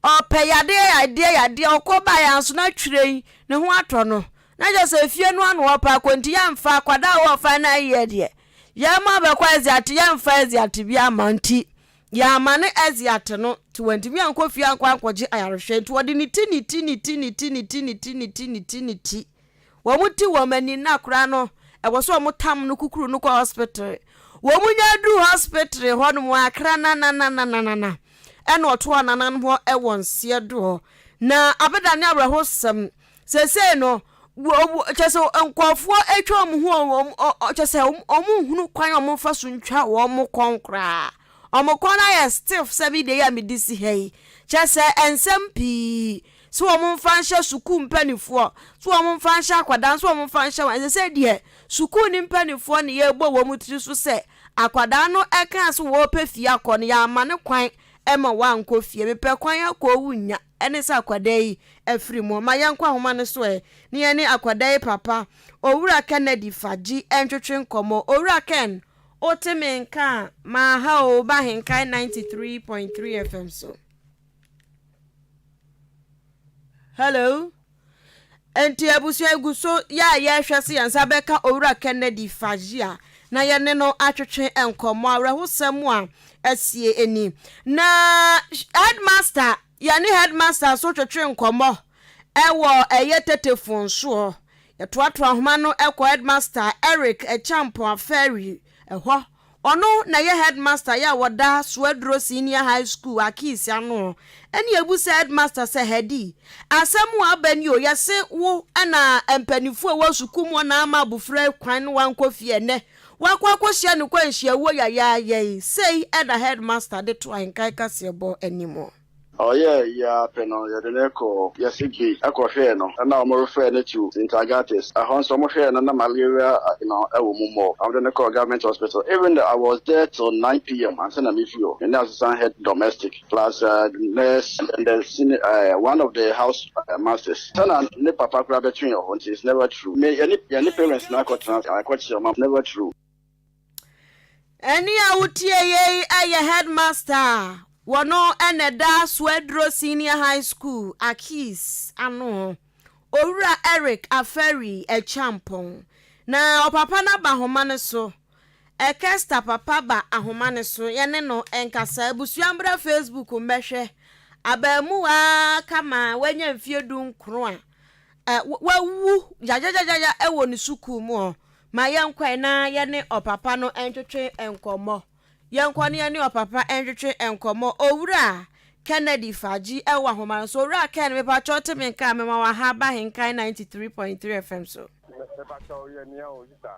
ɔpɛ yadeɛ yadeɛ yadeɛ ɔkɔ ba yɛn so na twerɛ yi ne ho atɔ no. Na kyerɛ sɛ fie no ano ɔpɛ akɔ nti yɛmfa akwadaa a wɔfa no ayɛ deɛ yɛma bɛkɔ Eziat yɛmfa Eziat bi ama nti Yɛamma no Eziat no nti wantumi ankɔ fie ankɔ ankɔgye ayarehwɛ nti wɔde ne ti ne ti ne ti ne ti ne ti ne ti ne ti ne ti ne ti wɔn ti wɔn ani na koraa no ɛwɔ sɛ wɔn tam no kukuru no kɔ hospital wɔn nya duru hospital hɔ nom akra na na na na na na na ɛna ɔto ananan hɔ ɛwɔ nseɛ do hɔ na abeda ne awerɛhosɛm sesei no kyɛ sɛ nkurɔfoɔ atwa wɔn ho kyɛ sɛ wɔn nhunu kwan a wɔmfa so ntwa wɔn kɔn koraa. Wɔn kɔn ayɛ stiff sɛ me deɛ yi a mede si ha yi. Kyɛ sɛ nsɛm pii sɛ wɔn mfa nhyɛ sukuu mpanimfoɔ, sɛ wɔn mfa nhyɛ akwadaa, sɛ wɔn mfa nhyɛ wɔn. Ɛsɛ sɛ deɛ sukuu ne mpanimfoɔ ne yɛrebɔ wɔn tiri so sɛ akwadaa no ɛkaa sɛ wɔrepɛ fie akɔ no yɛama no kwan ma wankɔ fie. Mepɛ kwan akɔ wonnya. Ɛne sɛ akwadaa yi afiri mu. Ma yɛnkɔ ahoma no so ɛ, na yɛne akwadaa yi papa, Owura Kennedy Fagyi ntwetwe nkɔmmɔ. Owura Ken, wote me nka a, maha o, ba Ahenkan 93.3 FM so. Hello? Enti abusua yi gu so yɛ a yɛrehwɛ sɛ yɛn nsa bɛka Owura Kennedy Fagyi a na yɛne no atwetwe nkɔmmɔ. Awerɛhosɛm a asie ni. Na headmaster, yɛne headmaster nso twetwe nkɔmmɔ wɔ ɛyɛ tetefon soɔ. Yɛtoatoa nhoma no kɔ headmaster Eric Acheampong Aferi hɔ. Ɔno na ɛyɛ headmaster yɛ a wɔda Soaduro Senior High School, Akisi ano. Ɛne yɛbu sɛ headmaster sɛ, Hadi, asɛm a aba ni o, yɛse wo na mpaninfoɔ a ɛwɔ sukuu mu hɔ na ama abofra yi kwan na wankɔ fie ɛnnɛ. Wakɔ akɔhyia ne kwanhyiawuo yayaaya yi. Sei na headmaster de to Ahenkan Kaseɛbɔ anim. Ɔyɛɛ iyi ara pɛ no, yɛde no kɔɔ Yɛsigbe kɔhwɛɛ no na wɔrefɛɛ no to St. Agatha's. Ɛhɔ nso wɔhwɛɛ no na malaria no wɔ mu more. Wɔde no kɔɔ Government Hospital. Even though I was there till 9 pm ansa na mefi hɔ. Me ne assistant head domestic plus nurse and the senior, one of the house masters. Ansa na ne papa koraa bɛtwe yɛn wɔ hɔ nti it's never true. Me yɛne yɛne parents no akɔtena ase akɔkyerɛ wɔn never true. Ɛnne a wotie yei yɛ headmaster a wɔno na ɛda Soaduro Senior High School, Akis ano, Owura Eric Afari Acheampong. Na ɔpapa no aba ahoma no so. Kester papa ba ahoma no so, yɛne no nkasa. Abusua mbra Facebook mbɛhwɛ abaamuwa kama a wanya mfeɛ 19 a wawu gyagyagyagyagya wɔ ne sukuu mu hɔ. Ma yɛnkɔ ɛ na yɛne ɔpapa no ntwetwe nkɔmmɔ. Yɛnkɔ na yɛne ɔpapa ntwetwe nkɔmmɔ. Owura Kennedy Fagyi wɔ ahoma no so. Owura Ken, mepakyɛw te me nka a, mema wo aha ba Henkan 93.3 FM so. Mepakyɛw yɛ nea o sister.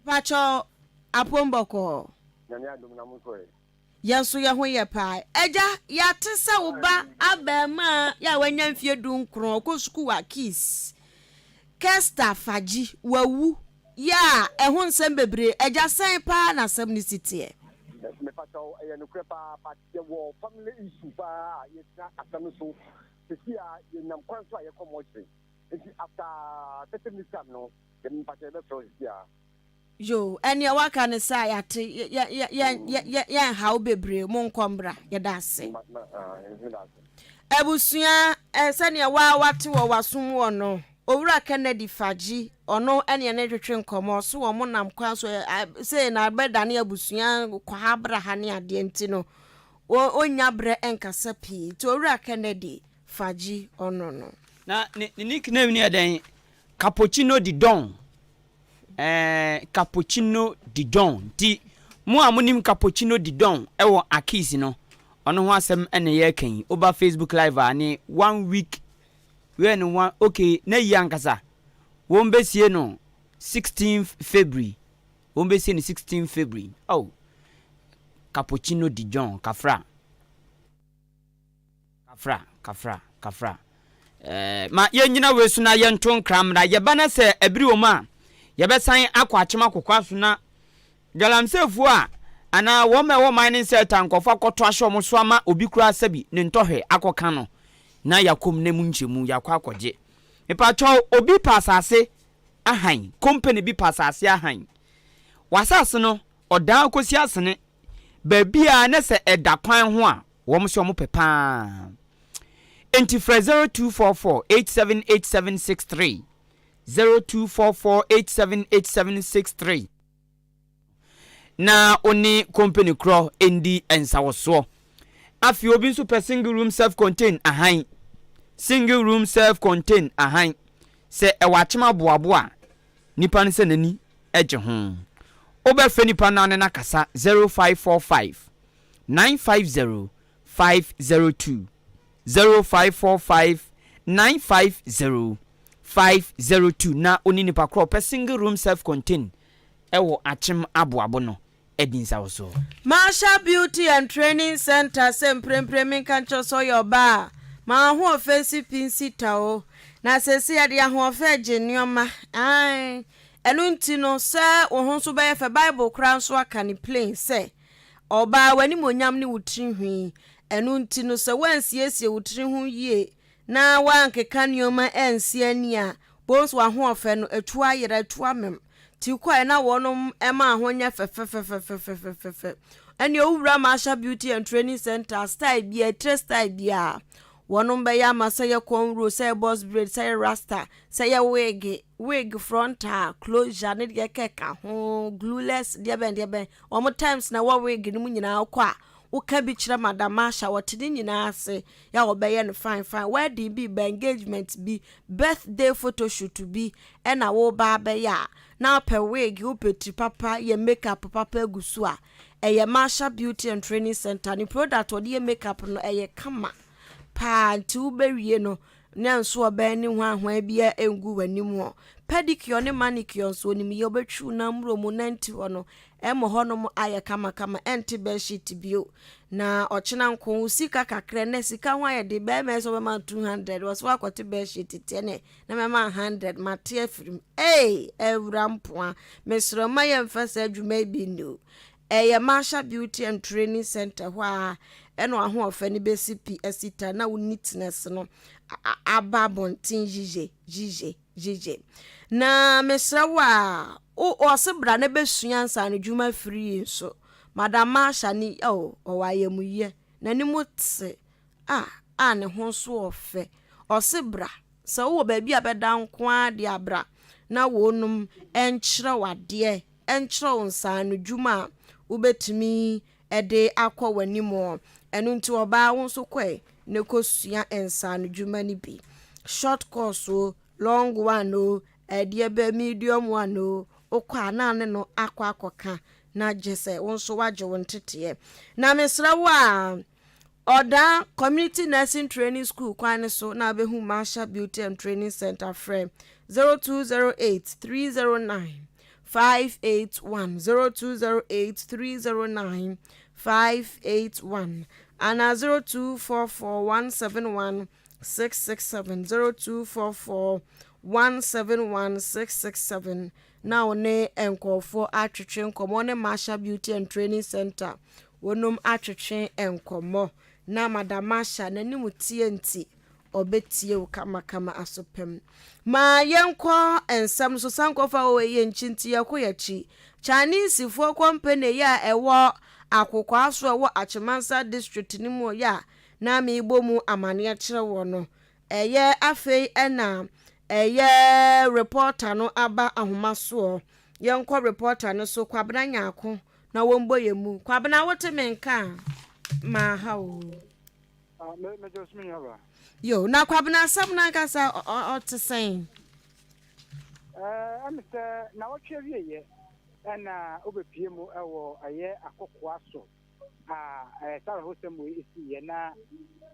Mepakyɛw apom bɔkɔɔ. Nyame adom na mo nso ɛ? Yɛn nso yɛn ho yɛ paa. Agya, yɛate sɛ wo ba abarimaa yi a wanya mfeɛ dunkron, ɔkɔ sukuu wɔ Akis, Kester Fagyi, wawu. Yɛ a, ɛho nsɛm bebree. Agya, sɛn paa na asɛm no si teɛ? Mepakyɛw, ɛyɛ nokorɛ paa but yɛwɔ family issue paa a yɛgyina asɛm no so sɛsi a yɛnam kwan so a yɛkɔ mortuary nti after 30 minutes time no mepakyɛw yɛbɛfrɛ wo sɛsi a. Yoo, ɛneɛ waka no saa yɛate, yɛnha wo bebree, monkɔ mmra, yɛda ase. Abusua, sɛdeɛ waa wate wɔ w'asom wɔ no, Owura Kennedy Fagyi, ɔno ɛne ɛne twetwe nkɔmmɔ, ɔso wɔn nam kwan so, sei na bɛdane abusua kɔ ha bra ha ne adeɛ nti no, ɔnnya berɛ nkasa pii, nti Owura Kennedy Fagyi ɔno no. Na ne nickname no yɛ dɛn? Cappuccino di Don. Ɛɛ Cappuccino di Don. Nti mo a monim Cappuccino di Don wɔ Akis no, ɔno ho asɛm na yɛreka yi. Woba Facebook live a, ne one week wei ne one okay na yi ankasa. Wɔn bɛsie no 16th February. Wɔn bɛsie no 16th February. Oh, Cappuccino di Don, kafra. Kafra, kafra, kafra. Eh, ma yɛnnyina wei so na yɛnto nkra mmra. Yɛba na sɛ ɛbere wɔ mu a, yɛbɛsan akɔ akyem akokwa so na galamseyfoɔ a anaa wɔn ma ɛwɔ man ne nsa ɛta nkurɔfoɔ akɔto ahyɛ wɔn so ama obi koraa sɛbi ne ntɔhwɛ akɔka no na yɛakɔ mu na mu nkyɛmu yɛakɔ akɔgye. Mepakyɛw, obi pɛ asase ahan, company bi pɛ asase ahan. W'asase no, ɔdan kɔsi asene baabi a na sɛ ɛda kwan ho a, Wɔn sɛ wɔn pɛ paa. Enti frɛ 0244 878763, 0244 878763 na wo ne kompani korɔ ndi nsawɔsoɔ. Afei obi nso pɛ single room self contain ahan, single room self contain ahan. Sɛ ɛwɔ akyem aboaboa a, nipa no sɛ n'ani gye ho. Wobɛfrɛ nipa no ne no akasa 0545 950 502, 0545 950 502 na wo ne nipa korɔ ɔpɛ single room self contain ɛwɔ Akyem Aboabo no adi nsawosoɔ. Marshall Beauty and Training Centre sɛ mprempren menka nkyerɛ wo sɛ ɔyɛ ɔbaa a, ma w'ahoɔfɛ nsi pi nsi ta o. Na seesei yɛde ahoɔfɛ regye nneɛma, ae. Ɛno nti no, sɛ wo ho nso bɛyɛ fɛ, Bible koraa nso aka no plain sɛ, Ɔbaa, w'animuonyam ne wo tiri nhwi. Ɛno nti no, sɛ woansiesie wo tiri ho yie na woankeka nneɛma ansi ani a, bohu sɛ w'ahoɔfɛ no, atu ayera, atu amem. Nti kɔɛ na wɔnom ɛma ho nyɛ fɛfɛfɛfɛfɛfɛfɛ. Ɛnneɛ wo wura Masha Beauty and Training Center, style biara, tire style biara, wɔnom bɛyɛ ama sɛ yɛ cornrow, sɛ yɛ box braid, sɛ yɛ rasta, sɛ yɛ wig, wig frontal, closure ne deɛ ɛkeka ho, glueless, deɛ bɛn deɛ bɛn. Wɔn times na ɛwɔ wig no mu nyinaa wokɔ a woka bi kyerɛ Madam Marsha wɔte ne nyinaa ase yɛ a wɔbɛyɛ no fine fine wedding bi ba engagement bi birthday photoshoot bi ɛna woba abɛyɛ a na wopɛ wig wopɛ tiri papa yɛ makeup papa agu so a ɛyɛ Marsha Beauty and Training Center ne product wɔde yɛ makeup no ɛyɛ kama paa nti wobɛwie no na nso ɔbɛn ne hwanhwan biara ngu w'anim hɔ. Pedicure ne manicure nso onim yɛ, ɔbɛtwiw nan mu nanti hɔ no, ɛma hɔnom ayɛ kamakama, ɛnte bedsheet bio. Na ɔkyena nko wo sika kakra nɛ sika ho ayɛ de bɛrima sɛ ɔbɛma 200 wɔ so akɔte bedsheet teɛ nɛ na mɛma 100 mate afiri mu. Ei, awura mpoa, mesrɛ ma yɛmfa saa adwuma yi bi nni o. Ɛyɛ Marsha Beauty and Training Centre hɔ ara na w'ahoɔfɛ no bɛsi pi asi ta na wo neatness no aba abɔnten yiye, yiye, yiye. Na mesrɛ wo a, wo ɔse bra na bɛsua nsaanodwuma free nso. Madam Marsha ni, oh, ɔwɔ ayamuyɛ, n'anim te a, a ne ho nso ɔfɛ. Ɔse bra, sɛ wowɔ baabi a bɛda nko ara deɛ a bra na wɔnom nkyerɛ wo adeɛ nkyerɛ wo nsaanodwuma a wobɛtumi de akɔ w'anim. Ɛno nti ɔbaa wo nso kɔe na kɔsua nsaanodwuma no bi. Short course o, long one o, ɛdeɛ bɛ medium one o, wokɔ a na ne no akɔ akɔka. na gye sɛ wo nso woagye wo nteteɛ. Na mesrɛ wo a, Ɔdaa Community Nursing Training School kwan no so na wobɛhu Marsha Beauty and Training Center. Frɛ 0208 309 581, 0208 309 581 anaa 0244 171 667, 0244 171 667 na wo ne nkurɔfoɔ atwetwe nkɔmmɔ ne Marsha Beauty and Training Center wɔnom atwetwe nkɔmmɔ na Madam Marsha n'anim tie nti ɔbɛtie wo kamakama aso pɛm. Ma yɛnkɔ nsɛm so sankɔfa wɔ yɛ nkyi nti yɛkɔ yɛakyi. Chinesefoɔ kɔmpani yi a ɛwɔ Akokoa so a ɛwɔ Akyemansa district no mu yɛ a na merebɔ mu amaneɛ kyerɛ wɔ no. Ɛyɛ afei na ɛyɛ reporter no aba ahoma soɔ. Yɛnkɔ reporter no so, Kwabena Nyarko, na wɔmbɔ yɛn mu. Kwabena wote me nka a, maha o. Ah, me me just me nua Yo, na Kwabena asɛm no ankasa ɔte sɛn? Ɛɛ, ɛmi sɛ na wɔtwe awieɛ ɛna wobɛpie mu ɛwɔ ɛyɛ akɔkoa so a ɛɛ saa ahosɛm wei esiiɛ na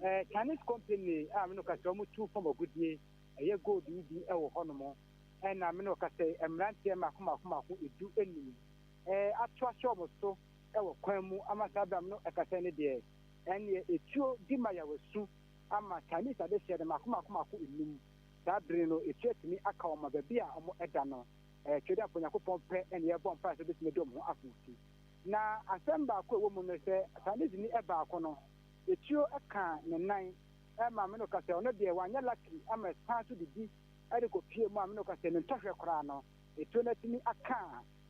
ɛɛ Chinese company a me no kasa wɔn tu fam agudie ɛyɛ gold yi bi ɛwɔ hɔnom ɛna me no kasa mmeranteɛ mako mako mako 15 ɛɛ ato ahyɛ wɔn so ɛwɔ kwan mu ama saa abira no ɛkasa ne deɛ ɛneɛ etuo di ma yawasu ama Chinese adehyɛ no mako mako mako 5 saa bere no etuo atumi aka wɔn ma baabi a wɔn ɛda no ɛɛ twɛde apɔ Nyankopɔn pɛ ɛne ɛbɔ mpa sɛ obetumi de wɔn ho afoofi. Na asɛm baako a ɛwɔ mu no sɛ Chinese ni baako no etuo ka ne nan ɛma me no ka sɛ ɔno deɛ wanyɛ lucky ama ɛsan so didi ɛde kɔ pie mu a me no ka sɛ ne ntɔhwɛ koraa no etuo no atumi aka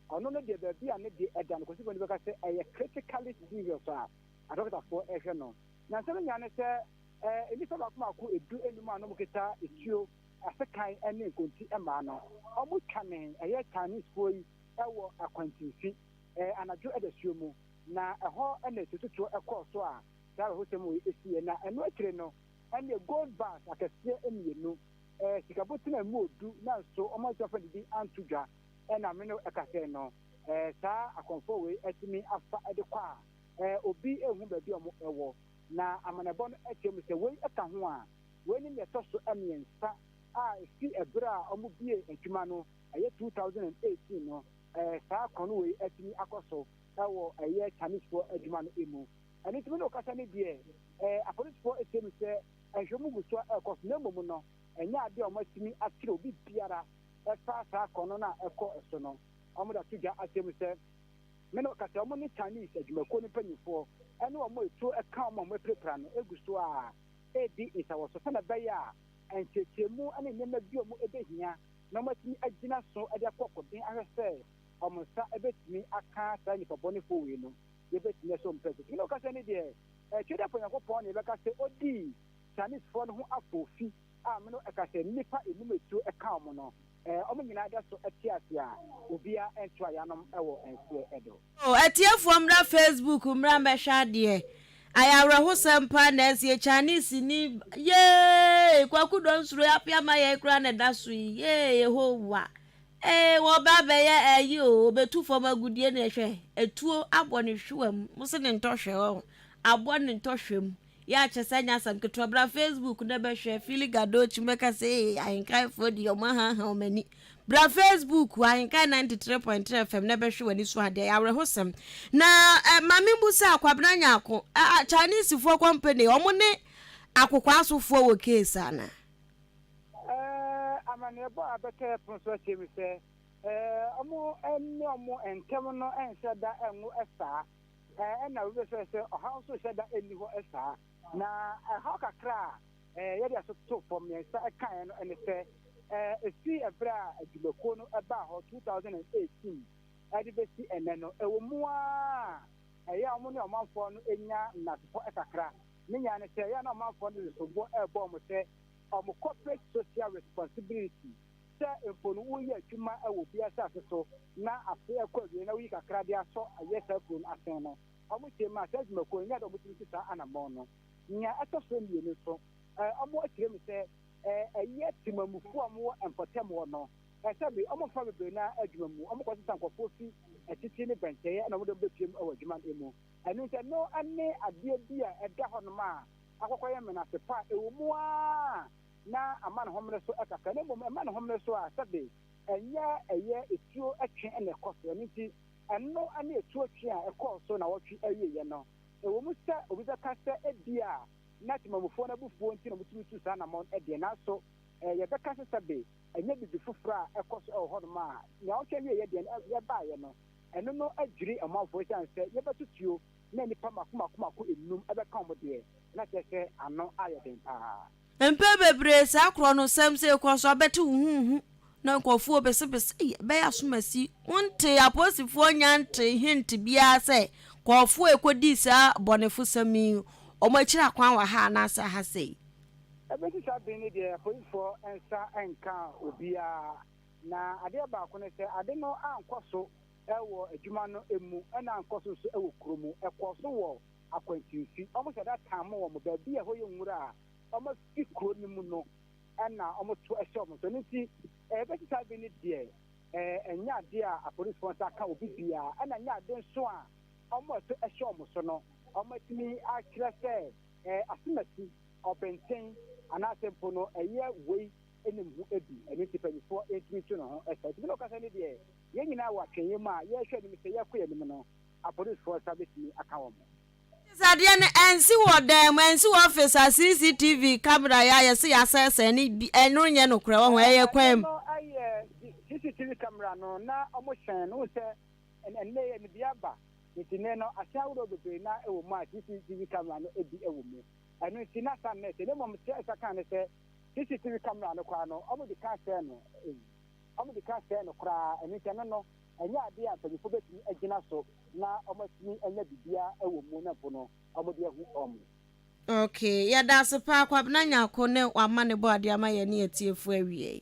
a ɔno no deɛ baabi a ne deɛ ɛda no kɔsi fo no bɛka sɛ ɛyɛ critically serious a adɔkotafoɔ ɛhwɛ no. Na nsɛm nyinaa ne sɛ ɛɛ nnipa baako baako 15 a wɔn kita etuo asekan ne nkonti mmaa no wɔn twa ne ɛyɛ Chinese foɔ yi ɛwɔ akwantinfi ɛɛ anadwo ɛdasuo mu na ɛhɔ ɛna etututuo ɛkɔɔ so a saa ahosɛm wɔ esiiɛ. Na ɛno akyire no ɛne gold bars akɛseɛ mmienu ɛɛ sikabotena mu odu na nso wɔn akyerɛ fɛ didi anto dwa ɛna me no ɛkasɛ no ɛɛ saa akɔnfo wei ɛtumi afa ɛde kɔ a ɛɛ obi ehu baabi a wɔn ɛwɔ. Na amanɛbɔ no ɛkyerɛ mu sɛ wei ɛka ho a wei ne nea ɛtɔ so mmiɛnsa a esi ɛberɛ a wɔn bie adwuma no ɛyɛ 2018 no ɛɛ saa kɔn wei atumi akɔ so ɛwɔ ɛyɛ Chinesefoɔ adwuma no emu. Ɛno ntumi ne ɔkasa ne deɛ ɛɛ apolisifoɔ ɛkyerɛ mu sɛ nhwɛmu gu so a ɛkɔ so na mmom no ɛnyɛ adeɛ a wɔn atumi akyerɛ obi biara ɛfa saa kɔn no a ɛkɔ so no. Wɔn da to dwa akyerɛ mu sɛ me ne ɔkasa wɔn ne Chinese adwumakuo no mpanyinfoɔ ɛne wɔn etuo ɛka wɔn a wɔn apirapira no egu so a edi nsawɔso sɛnɛ ɛbɛyɛ a nkyerɛkyerɛmu ne nneɛma bi a wɔn ebɛhia na wɔn atumi agyina so de akɔ kɔden ahwɛ sɛ wɔn nsa ebɛtumi aka saa nipa bɔnefoɔ wei no yɛbɛtumi ɛsɛ wɔn pɛsɛ. Tumi ne ɔkasa ne deɛ ɛtwe dɛ Onyankopɔn na yɛbɛka sɛ odi Chinesefoɔ no ho afoofi a me no ɛka sɛ nnipa enum etuo ɛka wɔn no ɛɛ wɔn nyinaa da so ɛte ase a obiara ɛnto ayanom ɛwɔ nseɛ ɛdo. O, atiefoɔ mmra Facebook mmra mmɛhwɛ adeɛ. Ayɛ awerɛhosɛm paa na ɛsi Chinese ni yee Kwaku Dɔnsuro ape ama yɛn koraa na ɛda so yi yee Yehowa ee wɔba abɛyɛ ɛyi o obetu fam agudie na ɛhwɛ etuo abɔ ne hwewa mu mo se ne ntɔhwɛ ɔ abɔ ne ntɔhwɛ mu yɛ akyɛ sɛ nyɛ asɛm ketewa bra Facebook na bɛhwɛ Fili Gadochi bɛka sɛ ee ahenkanfoɔ di ɔmo ahaha ɔmo ani bra Facebook Ahenkan 93.3 FM na bɛhwɛ w'ani so adeɛ awerɛhosɛm na eh, maame bu sɛ Akwabena Nyako eh, Chinesefoɔ company ɔmo ne akokoasofoɔ wɔ case ana? Ɛɛ amanneɛbɔ a bɛtɔ ɛpono so akyerɛ mu sɛ ɛɛ ɔmo ne ɔmo ntɛm no nhyɛ da nwo saa ɛɛ ɛna obi bɛsɛ sɛ ɔhaw nso nhyɛ da nni hɔ saa na ɛhaw kakra a ɛɛ yɛde aso to fam mmiɛnsa ɛkaeɛ no ɛne sɛ ɛɛ esi ɛberɛ a adwumakuo no ɛbaa hɔ 2018 ɛde bɛsi ɛnɛ no ɛwɔ mu a ɛyɛ a ɔmo ne ɔmanfoɔ no nya nnasepɔ kakra ne nyinaa ne sɛ ɛyɛ a na ɔmanfoɔ no de soboɔ ɛrebɔ ɔmo sɛ ɔmo corporate social responsibility sɛ mpo no woyɛ adwuma wɔ obi asase so na afe ɛkɔ awie na woyi kakra de asɔ ayɛ saa kuro no asen no ɔmo kyerɛ mu a saa adwumakuo no nyɛ dɛ ɔmo tumi si saa anammɔn no. Nea ɛtɔ so mmienu nso ɛɛ ɔmo akyerɛ mu sɛ Ɛyɛ temamufoɔ a wɔwɔ mpɔtam hɔ no, sɛbe wɔmfa bebree no ara adwuma mu, wɔkɔsesa nkurɔfoɔ fi atiti ne bɛntɛeɛ na wɔde wɔn bɛpiem wɔ adwuma no mu. Ɛno nti, ɛno ne adeɛ bi a ɛda hɔnom a akɔkɔyɛ menasepɔ a ɛwɔ mu ara na ama ne homene so kakra, na mmom ɛma ne homene so a, sɛbe ɛnyɛ ɛyɛ etuo twe na ɛkɔ so. Ɛno nti, ɛno ne etuo twe a ɛkɔɔ so nnawɔtwe awieeɛ no. Ɛwɔ mu sɛ obi bɛka sɛ ebia na Temamufoɔ no abufuo nti na wɔtumi tuu saa anammɔn deɛ, nanso yɛbɛka sɛ sɛbe ɛnyɛ biribi foforɔ a ɛkɔ so wɔ hɔnom a nea wɔhwɛ wieeɛ deɛ no ɛbaeɛ no, ɛno no adwiri ɔmanfoɔ ɛsiane sɛ yɛbɛto tuo na nnipa mako mako mako nnum bɛka wɔn deɛ, na kyerɛ sɛ ano ayɛ den pa ara. Mpɛn bebree saa korɔnosɛm sei kɔ so a, bɛte wo ho hu na nkurɔfoɔ besebese ei ɛbɛyɛ asomasi. Wontee apolisifoɔ nnya ntee hint biara sɛ nkurɔfoɔ a ɛkɔdii saa bɔnefosɛm yi wɔn akyiri akwan wɔ ha anaasɛ ha sei. Ɛbɛsi saa bere no deɛ apolisifoɔ nsa nkaa obiara. Na adeɛ baako ne sɛ ade no ankɔ so wɔ adwuma no mu ɛna ankɔ so nso wɔ kuro mu. Ɛkɔɔ so wɔ akwantinfi. Wɔhyɛ da tam wɔn baabi a ɛhɔ yɛ nwura a wɔafi kuro no mu no na wɔto hyɛ wɔn so. Ɛno nti, ɛbɛsi saa bere no deɛ, ɛnyɛ adeɛ a apolisifoɔ nsa aka obi biara, ɛna ɛnyɛ ade nso a wɔn a ɛto hyɛ wɔn so no, wɔatumi akyerɛ sɛ asomasi, ɔbɛnten, anaasɛ mpo no ɛyɛ wei nim ho bi. Ɛno nti mpanimfoɔ ntumi ntu ne ho sa. Nti me na ɔkasa no deɛ, yɛn nyinaa wɔ atwɛnyɛ mu a yɛrehwɛ anim sɛ yɛrekɔ yɛn anim no, apolisifoɔ nsa bɛtumi aka wɔn. Kyerɛ sɛ adeɛ no ɛnsi wɔ dan mu, ɛnsi wɔ office a CCTV camera yɛ a yɛse yɛasɛesɛe no bi, ɛno nyɛ nokorɛ wahu, ɛyɛ kwan mu. Ɛno ɛyɛ CCTV camera no na wɔn hyɛn no, wohu sɛ ɛnnɛ yi anibue aba, nti nnɛ no ahyɛn ahodoɔ bebree na ɛwɔ mu a CCTV camera no bi wɔ mu, ɛno nti na saa nnɛ sɛ, na mmom sɛ ɛsa kan ne sɛ CCTV camera no koraa no wɔn de kan sɛɛ no, wɔn de kan sɛɛ no koraa, ɛno nti ɛno no ɛnyɛ adeɛ a mpanyinfoɔ bɛtumi agyina so na wɔatumi anya biribiara wɔ mu na mpo no wɔde ahu wɔn. Ok, yɛda ase paa Kwabena Nyarko ne w'amanebɔ a wode ama yɛn ne atiefoɔ awiei.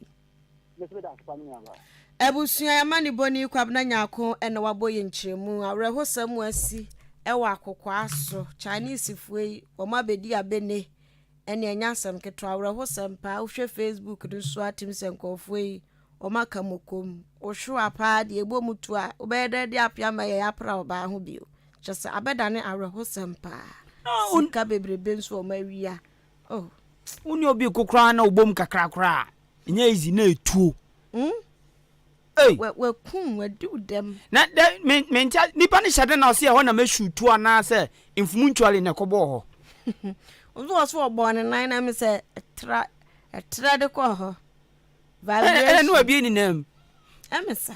Me nso meda ase paa me nuabaa. Abusua yɛn amanebɔni Kwabena Nyarko na wabɔ yɛn nkyerɛmu. Awerɛhosɛm asi wɔ akokoaa so. Chinese foɔ yi, wɔn abɛdi abene. Ɛne ɛnyɛ asɛm ketewa, awerɛhosɛm paa. Wohwɛ Facebook no so a, tumi sɛ nkurɔfoɔ yi, wɔn aka mokom. Wohwewa paa deɛ ɛbɔ mu tu a, wobɛyɛ dɛ de apea ma yɛn apra ɔbaa ho bio. Kyerɛ sɛ abɛdane awerɛhosɛm paa. Sika bebrebe nso wɔn awia. Oh. Wo ne obi ko koraa na wobom kakra koraa a, ɛnyɛ easy na etuo. Mm? Ei. Wa wakum, wadi wo dɛm. Na dɛ me me nti nipa no hyɛ dɛ na ɔse ɛhɔ na mɛsu tuo anaasɛ mfumu ntwale na ɛkɔbɔɔ hɔ. Nso wɔ so ɔbɔɔ ne nan na me sɛ ɛtra ɛtra de kɔɔ hɔ. Vibration. Ɛna no abie ne nan mu. Ɛme sa.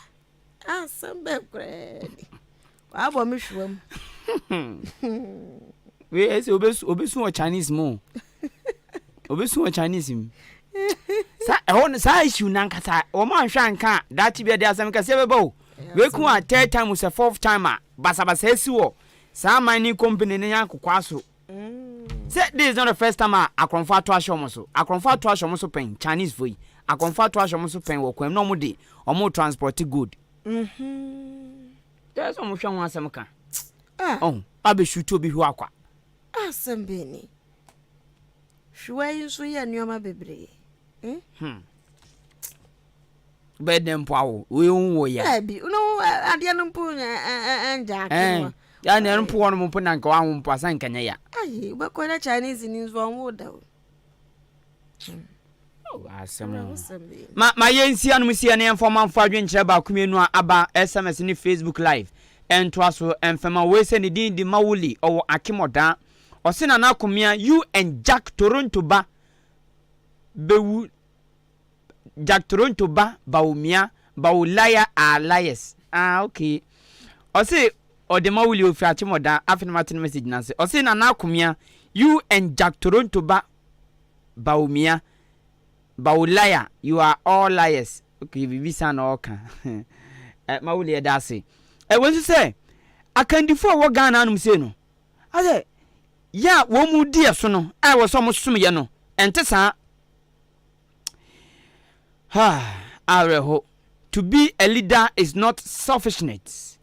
Asɛm bɛn koraa ni. Wabɔ me hwewa mu. Wei ɛsɛ obesu obesu wɔ Chinese mu. Obesu wɔ Chinese mu. Sa ɛhɔ no saa issue nankasa wɔn anhwɛ anka a daakye bi ɛde asɛm kɛseɛ bɛba o. Wei ko a third time sɛ fourth time a basabasa asi wɔ saa mining company ne yɛn akokoa so. Sɛ this is not the first time a akorɔmfo ato ahyɛ wɔn so. Akorɔmfo ato ahyɛ wɔn so pɛn Chinese fo yi. Akorɔmfo ato ahyɛ wɔn so pɛn wɔ kwan mu na wɔn de wɔn transport gold. Tɛ sɛ wɔn hwɛ ho asɛm ka. Ɔho abɛshutu obi hwɛ akwa. Asɛm bɛn ni? Hwewa yi nso yɛ nneɛma bebree. Hmm? Hmm. Bɛyɛ dɛn mpo awo wei ho wɔ ya. Ɛbi no adeɛ no mpo ɛngya ake no. Ya na ɛno mpo hɔ nom mpo na nka wawo mpo asan nka nyɛ ya. Ayi wobɛkɔ na Chinese ni nso ɔnwo da o. Asɛm ma ma yɛnsi anom si ɛne yɛmfa ɔmanfo adwenkyerɛ baako mmienu a aba SMS ne Facebook live ɛntoa so ɛmfɛma wei sɛ ne din de Mawuli ɔwɔ Akemɔdaa ɔse Nana Akomea you and Jack Toronto ba bɛwu Jack Toronto ba Bawumia Bawu liar are liars ah okay ɔse ɔde Mawuli ofiri Akyemɔdaa afei na mate ne message no ase ɔse Nana Akomea you and Jack Toronto ba Bawumia Bawu liar you are all liars okay biribi saa na ɔka eh, Mawuli ɛda ase ɛwɔ nso sɛ akandifo a wɔ Ghana anom sei no asɛ yɛ a wɔn mu di ɛso no a ɛwɔ sɛ wɔn som yɛ no ɛnte saa ha awerɛho to be a leader is not selfishness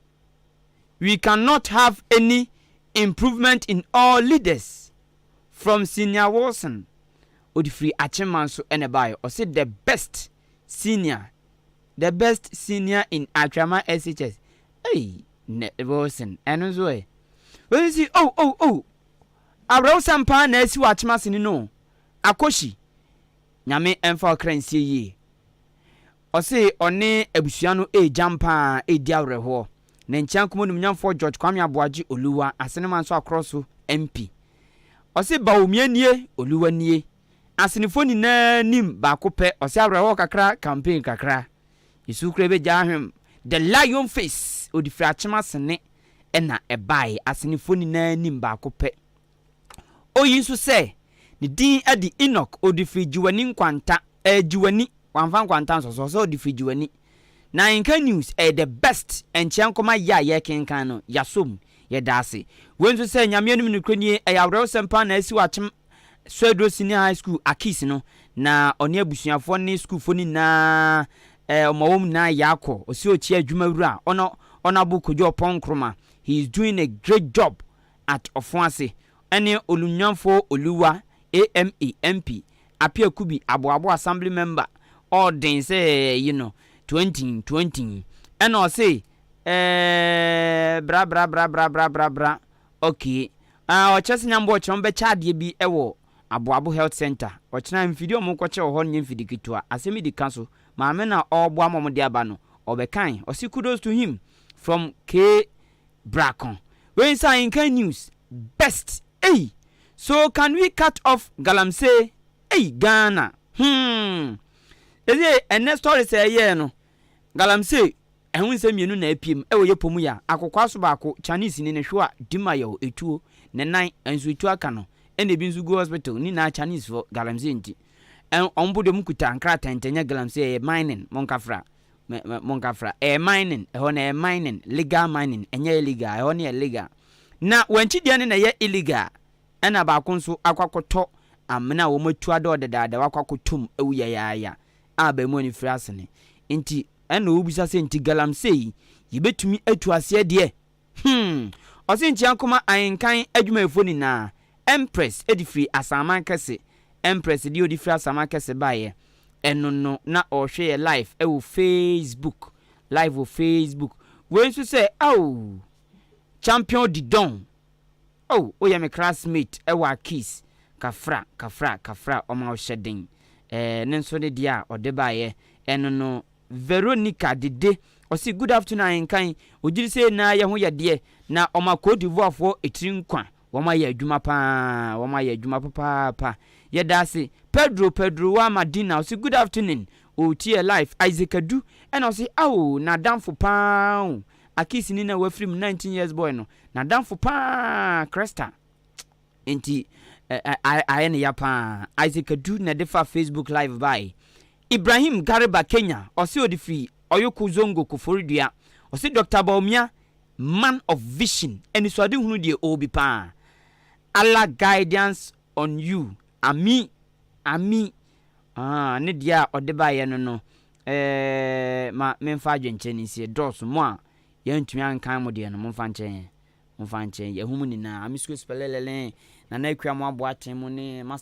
we cannot have any improvement in all leaders from Senior Wilson. Ɔde firi Akyemma nso na ɛbaeɛ. Ɔse the best senior, the best senior in Atwama SHS. Ei, ne Wilson, ɛno nso ɛ. Wei nso si, oh, oh, oh, awerɛhosɛm paa na asi wɔ Akyem Asene no o. Akoshi, Nyame ɛmfa ɔkra nsie yie. Ɔse ɔne abusua no regyam paa redi awerɛhoɔ. Ne nkyea nkɔmɔ nimnyamfoɔ George Kwame Aboagye Oluwa, Asenema nso akorɔ so MP. Ɔse Bawumia nie, Oluwa nie. Asenefoɔ nyinaa nim baako pɛ, ɔse awerɛhoɔ kakra, campaign kakra. Yesu koraa bɛgya ahwem. The Lion Face, ɔde firi Akyem Asene na ɛbaeɛ. Asenefoɔ nyinaa nim baako pɛ. Oyi nso sɛ, ne din de Enoch, ɔde firi Gyiwani Nkwanta, ɛyɛ Gyiwani, wamfa Nkwanta ansɔ so, ɔsɛ ɔde firi Gyiwani. Na Nka News, ɛyɛ the best, nkyea nkɔma yɛ a yɛrekenkan no, yɛasɔ mu, yɛda ase. Wei nso sɛ, Nyame anim nokorɛ nie, ɛyɛ awerɛhosɛm paa na asi wɔ Akyem Swedro Senior High School, Akis no, na ɔne abusuafoɔ ne sukuufoɔ no nyinaa, ɛɛ, ɔma wɔn nyinaa yɛ akɔ. Ɔsɛ ɔkyia adwumawura, Honour, Honourable Kojo Oppong Nkrumah, he is doing a great job at Ɔfoase ne Olunwanfo Oluwa, AMA, MP, Appiah Kubi, Aboabo Assembly Member, ɔɔden sɛ yi no, 2020, ɛna ɔse ɛɛɛ bra bra bra bra bra bra bra okay ah ɔkyerɛ sɛ nyambɔ ɔkyerɛ wɔn bɛkyɛ adeɛ bi wɔ Aboabo Health Center ɔkyena mfidie a wɔn kɔkyɛ wɔ hɔ no nyɛ mfidi ketewa asɛm yi di ka so maame no a ɔɔboa ma wɔn de aba no ɔbɛkan ɔse kudos to him from K Brako wei nso ahenkan news best ei so can we cut off galamsey ei Ghana hmm ɛsei ɛnɛ stories a ɛyɛɛ no galamsey ɛho nsɛm mmienu na apiem ɛwɔ yɛ pɔ mu ya akokoa so baako Chinese ni ne hwewa di ma yɛw etuo ne nan nso etuo aka no ɛna ebi nso gu hospital ne nyinaa Chinese fo galamsey nti ɛn ɔmo bo de ɔmo kuta nkrataa nti ɛnyɛ galamsey ɛyɛ mining monkafra Me me monkafra. Ɛyɛ mining, ɛhɔ no ɛyɛ mining, legal mining, ɛnyɛ illegal, ɛhɔ no yɛ legal. Na wankyi deɛ no na ɛyɛ illegal, ɛna baako nso akɔ akɔtɔ amena a wɔatu adɔɔ dedaada, wakɔ akɔtɔ mu awu yayaaya a abaamua no firi asene. Nti ɛna ɔrebisa sɛ nti galamsey yi yɛbɛtumi atu aseɛ deɛ? Hmm! Ɔse nkyia nkɔma ahenkan adwumayɛfoɔ nyinaa. Empress de firi Asaman kɛse. Empress deɛ ɔde firi Asaman kɛse baeɛ. Ɛno no na ɔrehwɛ yɛ live wɔ Facebook. Live wɔ Facebook. Wei nso sɛ aww Champion Didon. Oh woyɛ me classmate wɔ Akis. Kafra, kafra, kafra ɔma wo hyɛ den. Ɛɛ ne nso ne deɛ a ɔde baeɛ. Ɛno no Veronica Dede ɔse good afternoon ahenkan, ogyidi sɛ yɛnyinaa yɛho yɛ deɛ na ɔma Cote d'Ivoire foɔ etiri nkwa, wɔn ayɛ adwuma paa, wɔn ayɛ adwuma papaapa, yɛdaase. Pedro Pedro wa Madina ɔse good afternoon, ɔretie yɛ live. Isaac Adu ɛna ɔse ao n'adamfo paa o, Akisi ni na wafiri mu 19 years boy no, n'adamfo paa Cresta. Enti ayɛ ne ya paa. Isaac Adu na ɛde fa Facebook live bae. Ibrahim Garba Kenya, ɔse ɔde firi Oyoko Zongo Koforidua. Ɔse Doctor Bawumia, man of vision, anisoadehunu deɛ ɔwɔ bi paa. Allah guidance on you. Ami, Ami. Ah, ne deɛ a ɔde baeɛ no no, eh, ma memfa adwenkyerɛ no nsie. Dɔɔso, mo a yɛantumi ankan mo deɛ no, momfa nkyɛ yɛn. Momfa nkyɛ yɛn. Yɛahu mo nyinaa. Amisco Spelelelen, Nana Akua mo aboaten mo ne Master.